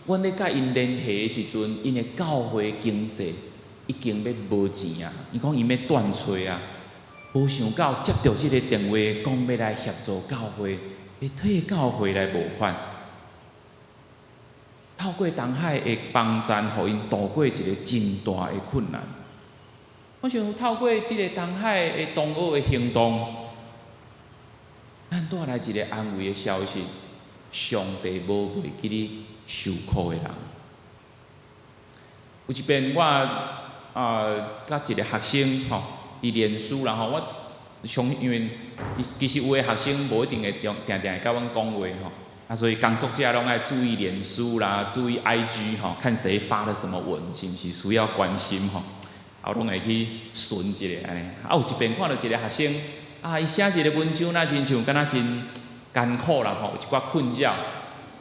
阮咧佮𪜶聯繫的時陣，𪜶的教會經濟已經欲無錢啊，伊講𪜶欲斷炊啊，無想到接著這个電話，講欲來協助教會，欲替教會來募款。透過東海的幫贊，予𪜶渡過一個真大的困難。我想透過這个東海的同學的行動，咱帶來一個安慰的消息：上帝無袂記哩受苦的人。有一遍我佮一个學生吼，佇臉書啦吼，我相因為其實有的學生無一定會定定會佮阮講話吼。啊，所以工作者攏愛注意臉書啦，注意 IG 吼，看誰發了什麼文，是毋是需要關心吼？啊，我攏會去巡一下按呢。啊，有一遍看著一個學生，啊，伊寫一個文章，若親像敢若真艱苦啦吼，有一寡困擾。啊，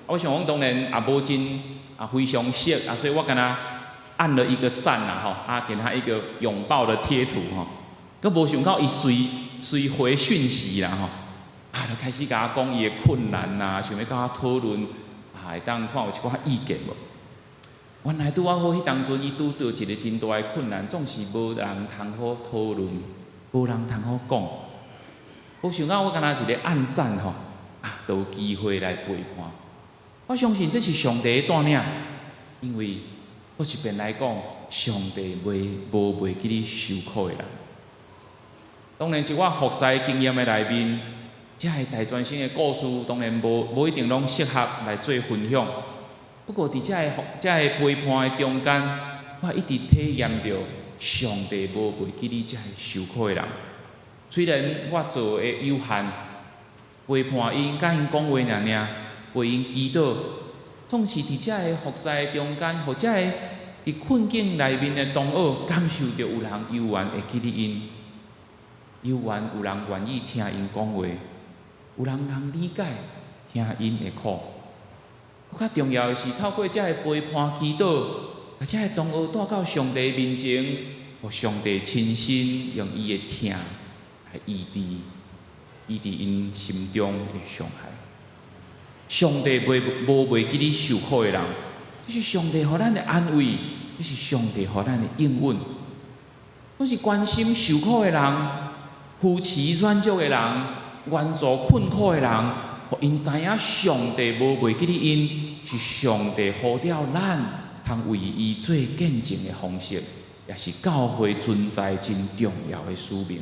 我想講當然也無真非常熟，啊，所以我敢若按了一個讚啦吼，啊，給他一個擁抱的貼圖吼。閣無想到伊隨隨回訊息啦吼。啊，就開始共我講伊的困難呐，想欲佮我討論，啊，會當看有一寡意見無？原來拄仔好彼當陣，伊拄著一個真大的困難，總是無人通好討論，無人通好講。無想到我敢若一个按讚吼，啊，就有機會來陪伴。我相信這是上帝的帶領，因為閣一遍來講，上帝袂無袂記哩受苦的人。當然，一寡服侍經驗的內面，這个大專生的故事，當然無一定攏適合來做分享。不過，佇這个陪伴的中間，我一直體驗著上帝無袂記得這个受苦的人。雖然我做的有限，陪伴𪜶，佮𪜶講話爾爾，為𪜶祈禱，總是佇這个服侍中間，予這个佇困境內面的同學感受著有人猶原會記得𪜶，猶原有人願意聽𪜶講話，有人通理解聽𪜶的苦。閣較重要的是，透過這个陪伴祈禱，共這个同學帶到上帝面前，予上帝親身用伊的疼來醫治，醫治𪜶心中的傷害。上帝袂無袂記得受苦的人，這是上帝予咱的安慰，這是上帝予咱的應允。阮是關心受苦的人，扶持軟弱的人，援助困苦的人，予𪜶知影上帝無袂記得𪜶，是上帝呼召咱通為伊做見證的方式，也是教會存在真重要的使命。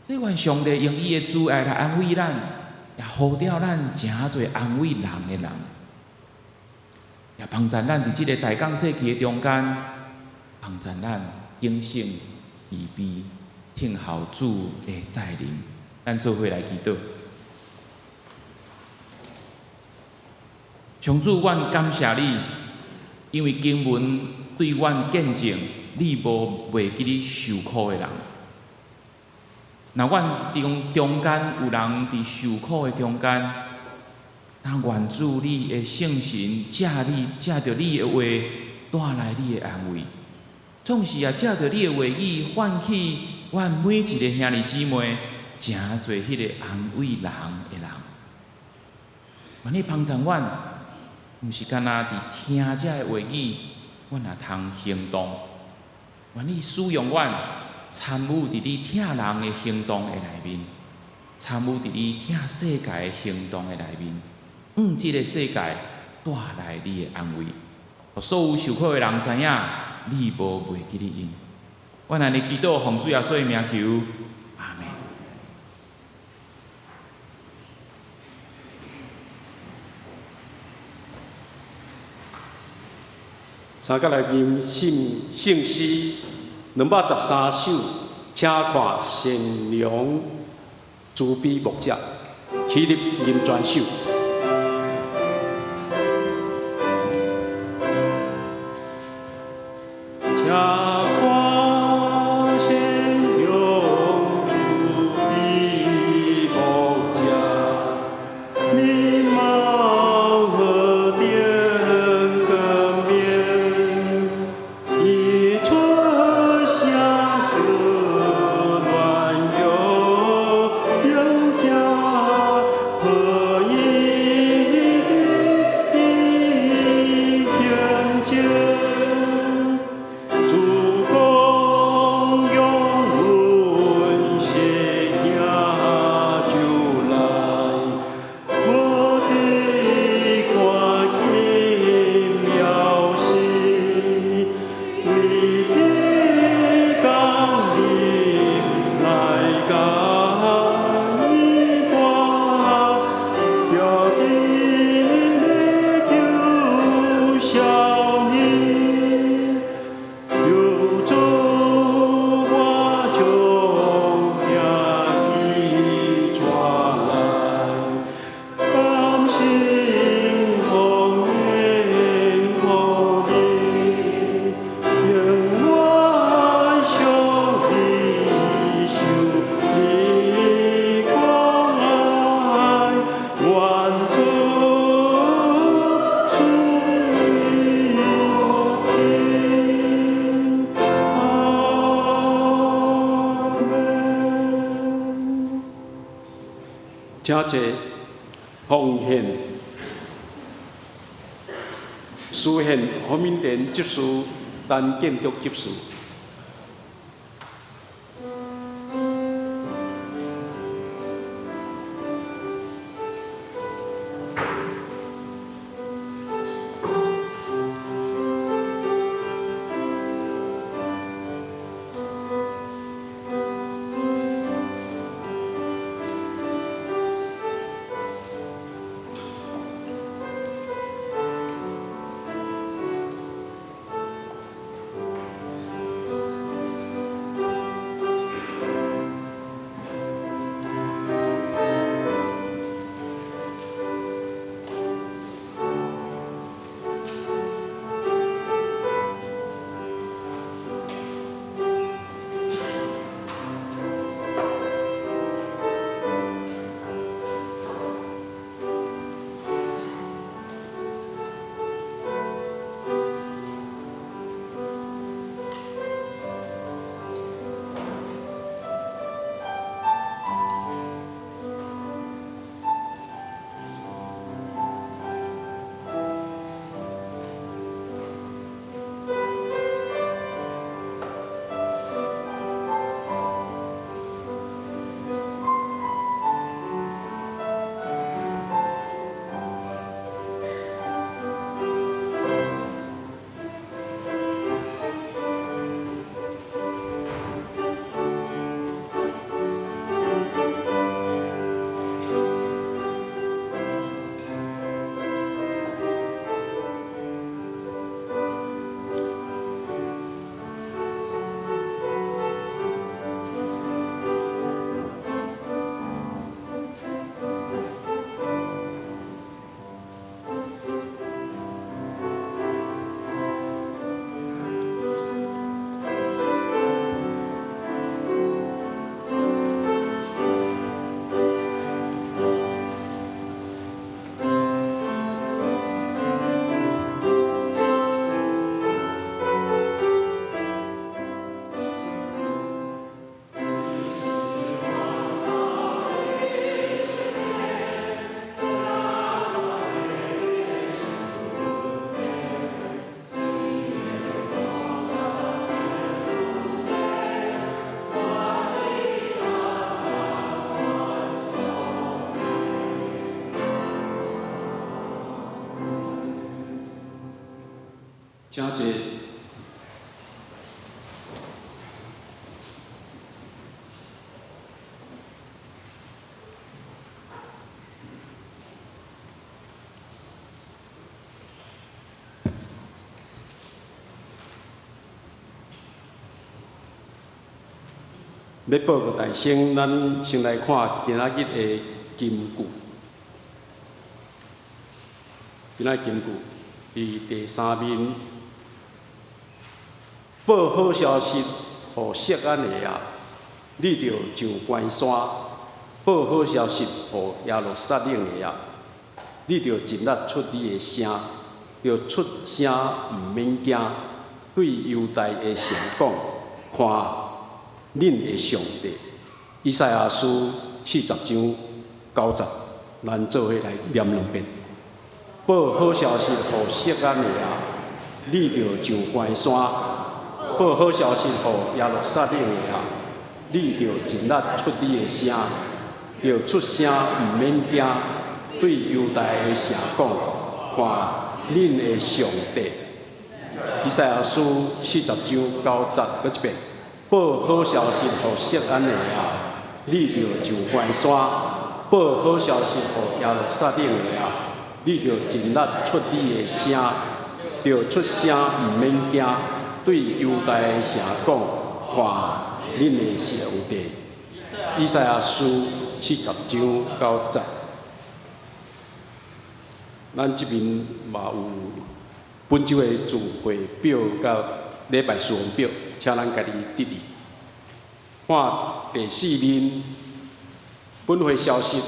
所以，願上帝用伊的慈愛來安慰咱，也呼召咱成做安慰人的人，也幫助咱佇這个大降節期的中間，幫助咱警醒、預備、等候主的再臨。咱做伙來祈禱。上主，阮感謝你，因為經文對阮見證，你無袂記得受苦的人。若阮中間有人佇受苦的中間，但願主你的聖神藉你藉著你的話帶來你的安慰，總是也藉著你的話語喚起阮每一个兄弟姊妹，成做彼个安慰人的人。願你幫助阮，毋是干焦佇聽這个話語，阮也通行動。願你使用阮，參與佇你疼人的行動的內面，參與佇你疼世界的行動的內面，向這个世界帶來你的安慰，予所有受苦的人知影，你無袂記得𪜶。阮按呢祈禱，奉主耶穌的名求，阿們。三角來吟聖聖詩213首，請看善良慈悲牧者，起立吟全首。請看善良慈悲牧者，面貌何等光明，伊出聲閣暖陽，又行破伊的行跡。主公用阮生行就來，無地看見妙事，對天降臨來甲伊伴，著緊的求相依。求主我將兄弟帶來，甘心奉獻予你，永遠相依受你關愛，願主賜我聽。阿們。請坐，奉獻，書獻何敏田執事陳建築執事。請坐。欲報告大先，咱先來看今仔日的金句。今仔日金句佇第三面，報好消息予錫安的啊，你著上懸山；報好消息予耶路撒冷的啊，你著盡力出你的聲，著出聲毋免驚，對猶大的城講，看恁的上帝。以賽亞書40章9節，咱做伙來念兩遍。報好消息予錫安的啊，你著上懸山；報好消息予耶路撒冷的啊，你著盡力出你的聲，著出聲毋免驚，對猶大的城講，看恁的上帝。以賽亞書40章9節，閣一遍。報好消息予錫安的啊，你著上懸山；報好消息予耶路撒冷的啊，你著盡力出你的聲，著出聲毋免驚，對猶大的城講，看恁的上帝。以賽亞書40章9節，咱這邊嘛有本週的聚會表佮禮拜事項表，請咱家己得意。看第四面，本會消息。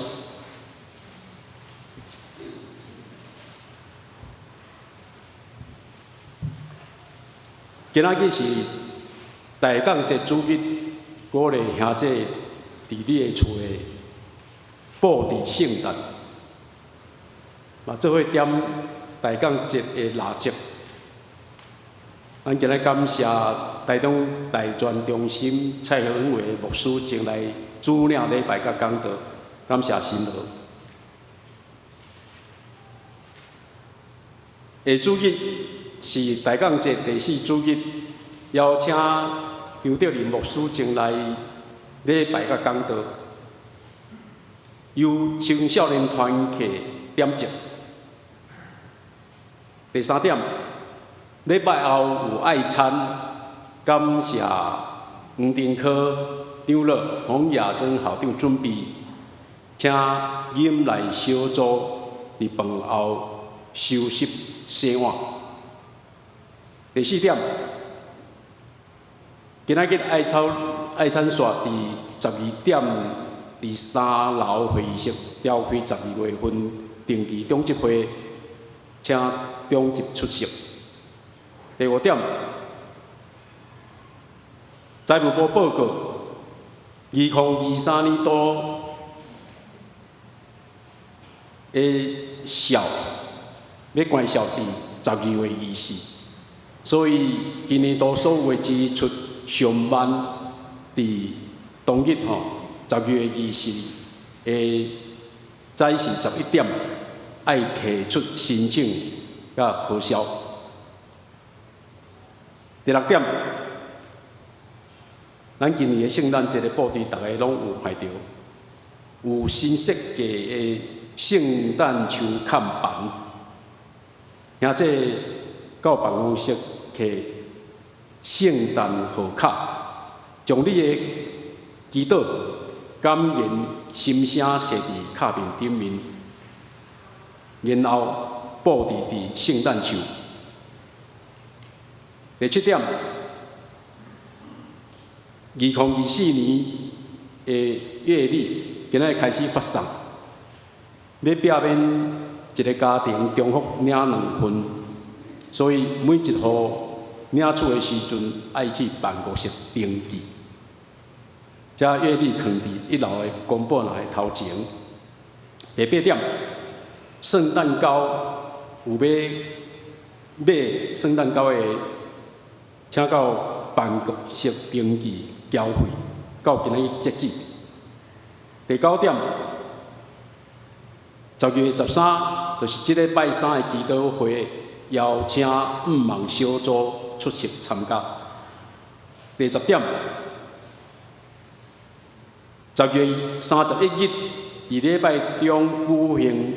今仔日是大港節主日，鼓勵兄弟佇你的厝內布置聖誕，嘛做伙點大港節的蠟燭。咱今日感謝台中大專中心蔡何恩偉牧師前來主領禮拜佮講道，感謝辛勞。下主日是大港節第四主日，邀請張德林牧師前來禮拜佮講道，由青少年團契點燭。第三點，禮拜後有愛餐，感謝黃定科長老、洪雅珍校長準備，請忍耐小組佇飯後收拾洗碗。第四點，今仔日愛餐愛餐煞佇12點佇三樓會議室召開12月份定期長執會，請長執出席。第五點，財務部報告，2023年度的數欲關數佇12月24，所以今年度所有的支出上慢佇當日吼，12月24的早時11點，愛提出申請佮核銷。第六點，咱今年的聖誕節的布置，逐家攏有看著，有新設計的聖誕樹看板，兄弟到辦公室提聖誕賀卡，將你的祈禱、感言、心聲寫佇卡面頂面，然後布置佇聖誕樹。第七點，2024年的月曆今仔日開始發送，欲避免一个家庭重複領兩份，所以每一戶領取的時陣愛去辦公室登記。這月曆囥佇一樓的公布欄的頭前。第八點，聖誕糕有欲買聖誕糕的，請到辦公室登記繳費，到今仔日截止。第九點，12月13，就是這禮拜三的祈禱會，邀請毋望小組出席參加。第十點，10月31日，佇禮拜中舉行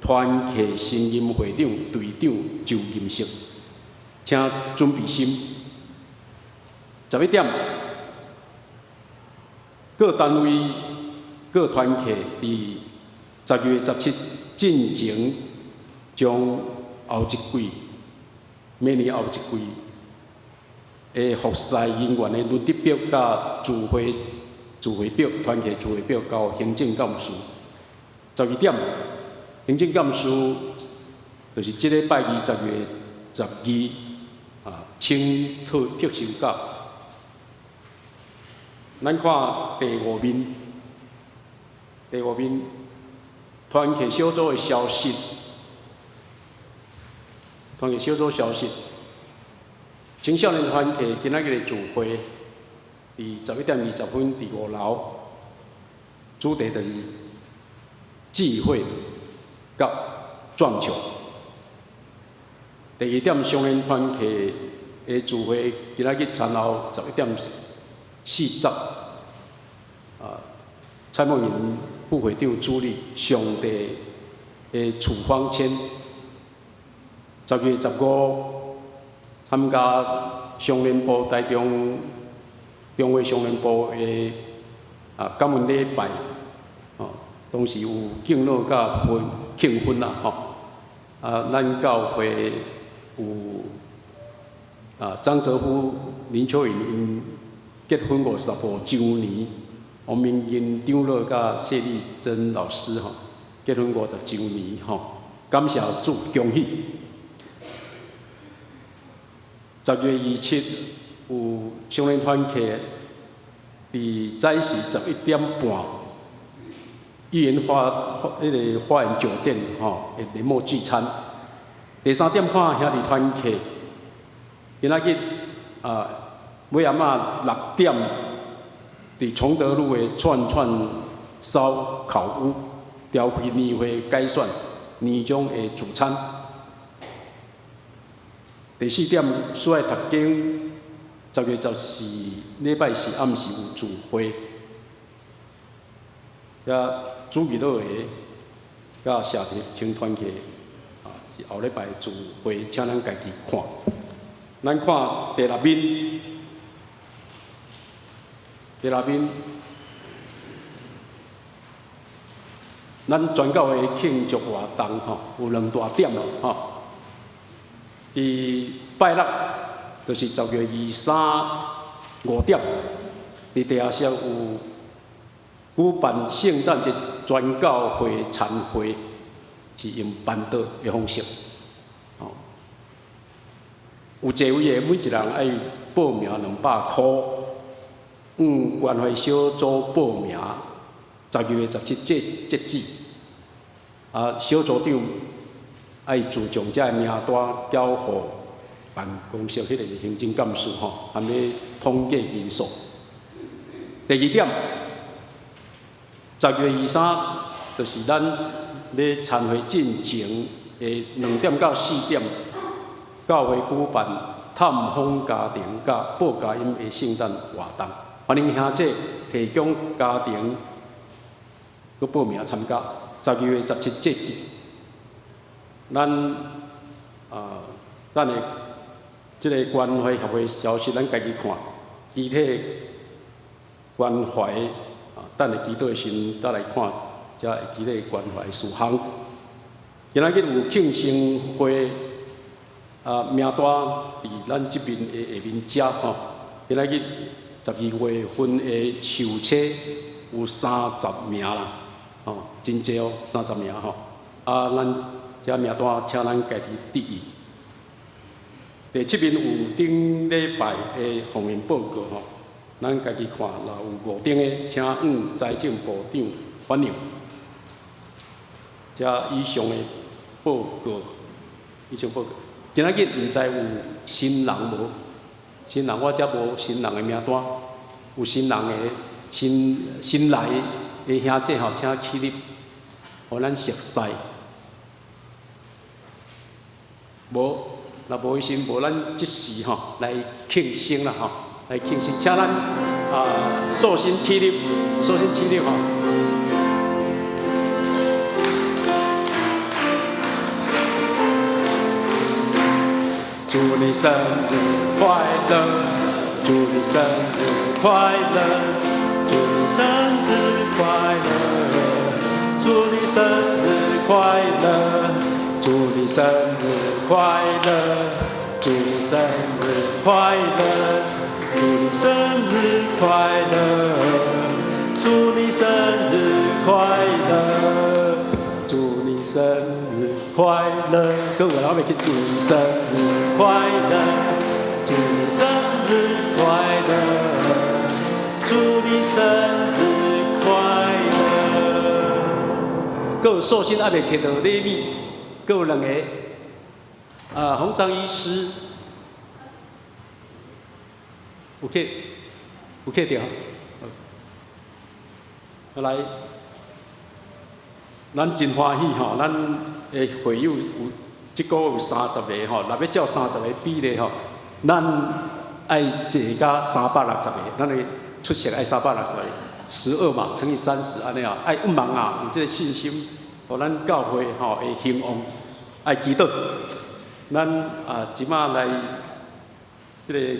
團契新任會長隊長就任式，請準備心。11點，各單位、各團契佇12月17進前，將後一季、明年後一季的服侍人員的輪值表佮聚會表、團契聚會表交行政幹事。12點，行政幹事就是這禮拜二10月12啊，請特休假。咱看第五面，第五面團契小組的消息，團契小組消息，青少年團契今仔日的聚會，佇11點20分佇5樓，主題就是智慧佮撞球。第二點，少年團契的聚會今仔日餐後11點40，啊，蔡夢雲副會長主禮上帝的處方簽。10月15參加少年部台中中會少年部的啊感恩禮拜，哦，當時有敬老佮婚慶婚啦，吼，啊，咱教會有啊張哲夫、林秋雲𪜶結婚55週年，王明英長老佮謝麗珍老師吼結婚50週年吼，感謝主，恭喜！10月27有少年團契佇早時11點半，裕園花彼个花園酒店吼的年末聚餐。第三點看兄弟團契，今仔日啊尾暗仔6點，佇崇德路的串串燒烤屋召開年會改選年終的聚餐。第四點，需愛讀經，10月14禮拜四暗時有聚會，遐主日落的，佮社青團契啊，是後禮拜聚會，請咱家己看。咱看第六面，第六面，咱全教會慶祝活動吼，有兩大點吼。佇拜六，就是10月23 5點，佇地下室有舉辦聖誕節全教會餐會，是用辦桌的方式。吼，有座位的每一人愛報名200箍，向關懷小組報名，12月17截止。啊，小組長愛自將這个名單交予辦公室彼個行政幹事吼，含咧統計人數。第二點，10月23就是咱咧餐會進前的2點到4點，教會舉辦探訪家庭佮報佳音的聖誕活動，歡迎兄姐提供家庭去報名參加。12月17截止。咱啊，咱的這个關懷協會消息，咱家己看，具體關懷啊，等下祈禱的時陣，再來看，才會具體關懷事項。今仔日有慶生會啊，名單佇咱這邊的下面遮吼。今仔日12月份的壽車有30名啦，吼，真濟哦，三十名吼。啊，咱這名單請咱家己注意。第七面有頂禮拜的奉獻報告吼，咱家己看，若有誤登的，請向財政部長反映。這以上的報告，以上報告。今仔日毋知有新人無？新人我遮無新人的名單，有新人的新新來的兄姐吼，請起立，予咱熟似。無。若無伊時無咱這時吼來慶生啦吼，來慶生，請咱啊素心起立，素心起立吼。祝你生日快樂，祝你生日快樂，祝你生日快樂，祝你生日快樂，祝你生日快樂，祝你生日快樂，祝你生日快樂，祝你生日快樂，祝你生日快樂。各位老百姓，祝你生日快樂，祝你生日快樂，祝你生日快樂。閣有素心猶未摕到禮物，閣有兩個，啊，洪章醫師有摕有摕著，好來，咱真歡喜吼，咱的會友有這個月有30個吼，若欲照30個比例吼，咱愛坐甲360個，咱的出席愛360個，12嘛乘以30按呢啊，愛毋茫啊，有這個信心，予咱教會吼會興旺，愛祈禱。咱啊，這馬來這個肢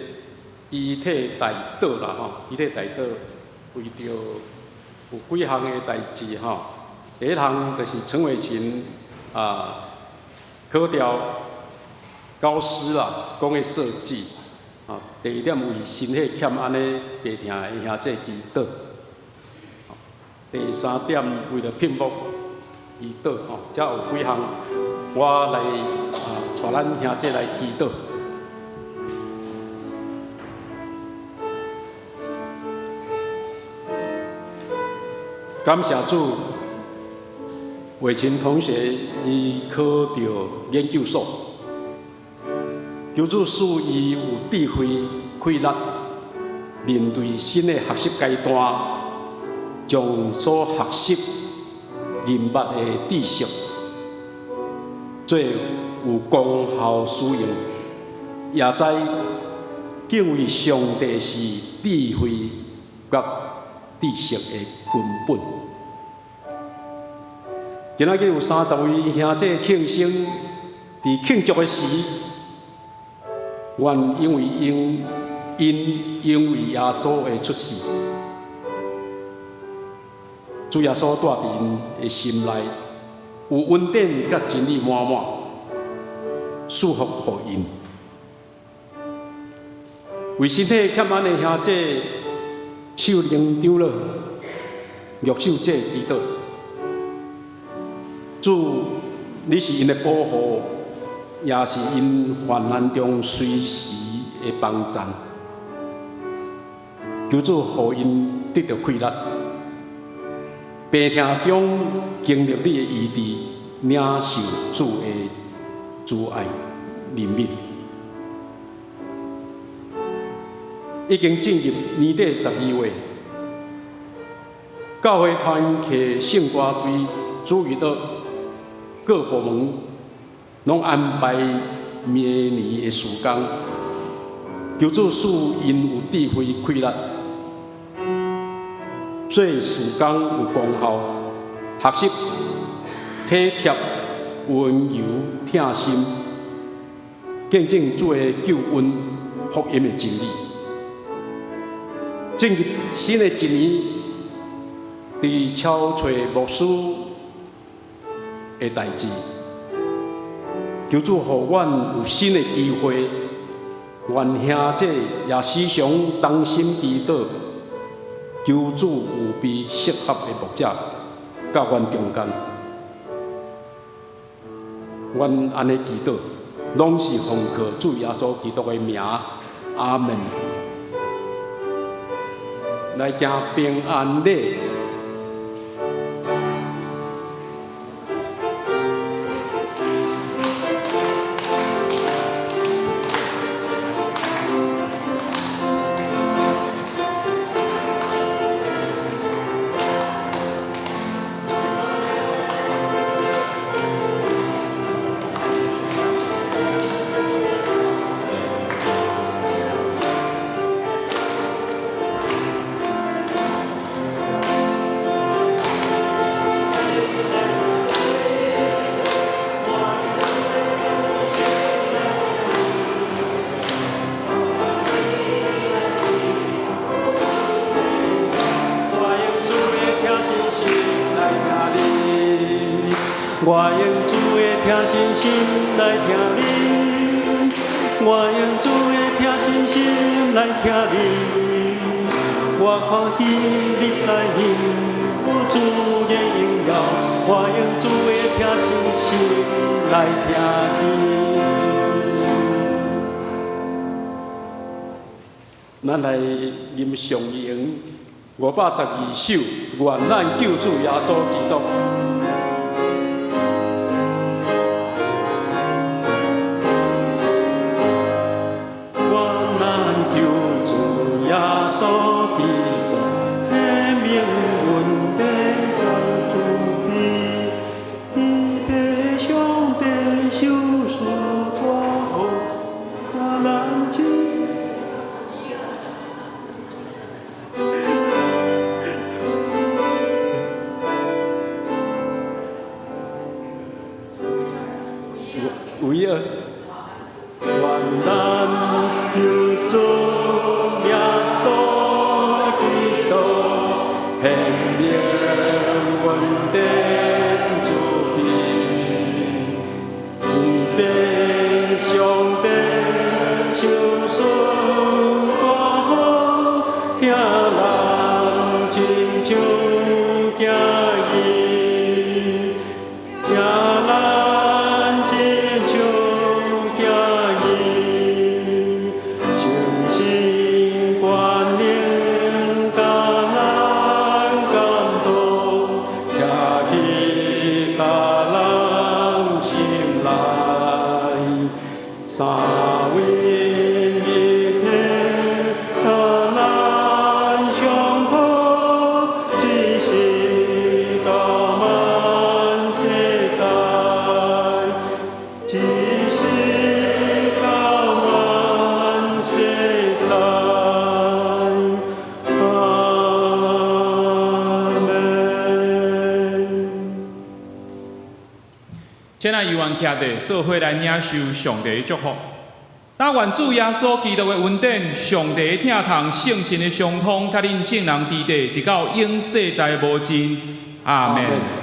體代禱啦吼，肢體代禱為著有幾項的代誌吼。第一項就是陳偉琴啊，考調高師啦，講的設計啊。第二點為身體欠安的病痛的兄弟祈禱。第三點為著聘牧祈禱吼，這有幾項我來啊，帶咱兄弟來祈禱。感謝主，偉琴同學伊考著研究所，求主賜伊有智慧、氣力，面對新的學習階段，將所學習認捌的知識，做有功效使用，也知敬畏上帝是智慧佮知識的根本。今仔日有30位兄弟慶生，佇慶祝的時，願因為𪜶𪜶因為耶穌的出世，主耶穌住佇𪜶的心內，有恩典佮真理滿滿，賜福予𪜶。為身體欠安的兄弟秀玲長老、玉秀姐祈禱，主，你是𪜶的保護，也是𪜶患難中隨時的幫贊。求主予𪜶得著氣力，病痛中經歷你的醫治，領受主的慈愛憐憫。已經進入年底12月，教會團契聖歌隊主日學各部門攏安排明年的事工，求主賜𪜶有智慧、氣力，做事工有功效，學習體貼、溫柔、疼心，見證主的救恩、福音的真理。進入新的一年，佇超揣牧師的代誌，求主予阮有新的機會，願兄弟也時常同心祈禱，求主預備適合的牧者，佮阮中間。阮按呢祈禱，攏是奉靠主耶穌基督的名，阿門。來行平安禮。我用主的疼惜心來疼恁，我用主的疼惜心來疼恁。我看見你內面有主的榮耀，我用主的疼惜心來疼恁。咱來吟誦詠512首，願咱救主耶穌基督。願咱救主耶穌基督，顯明恩典甲慈悲，天父上帝賞賜大福，予咱這。有伊啊！願咱救主耶穌基督，顯明恩典慈悲，天父上帝賞賜大福，疼咱親像囝兒，疼咱親像囝兒，誠心權能佮咱感動，徛去別人心內，三位一體佮咱相抱，一世到萬世代，一世到萬世代。阿們。親愛猶原徛佇，做伙來領受上帝的祝福。但願主耶穌基督的恩典、上帝的疼痛、聖神的相通，佮恁眾人佇佇，直到永世代無盡。阿們。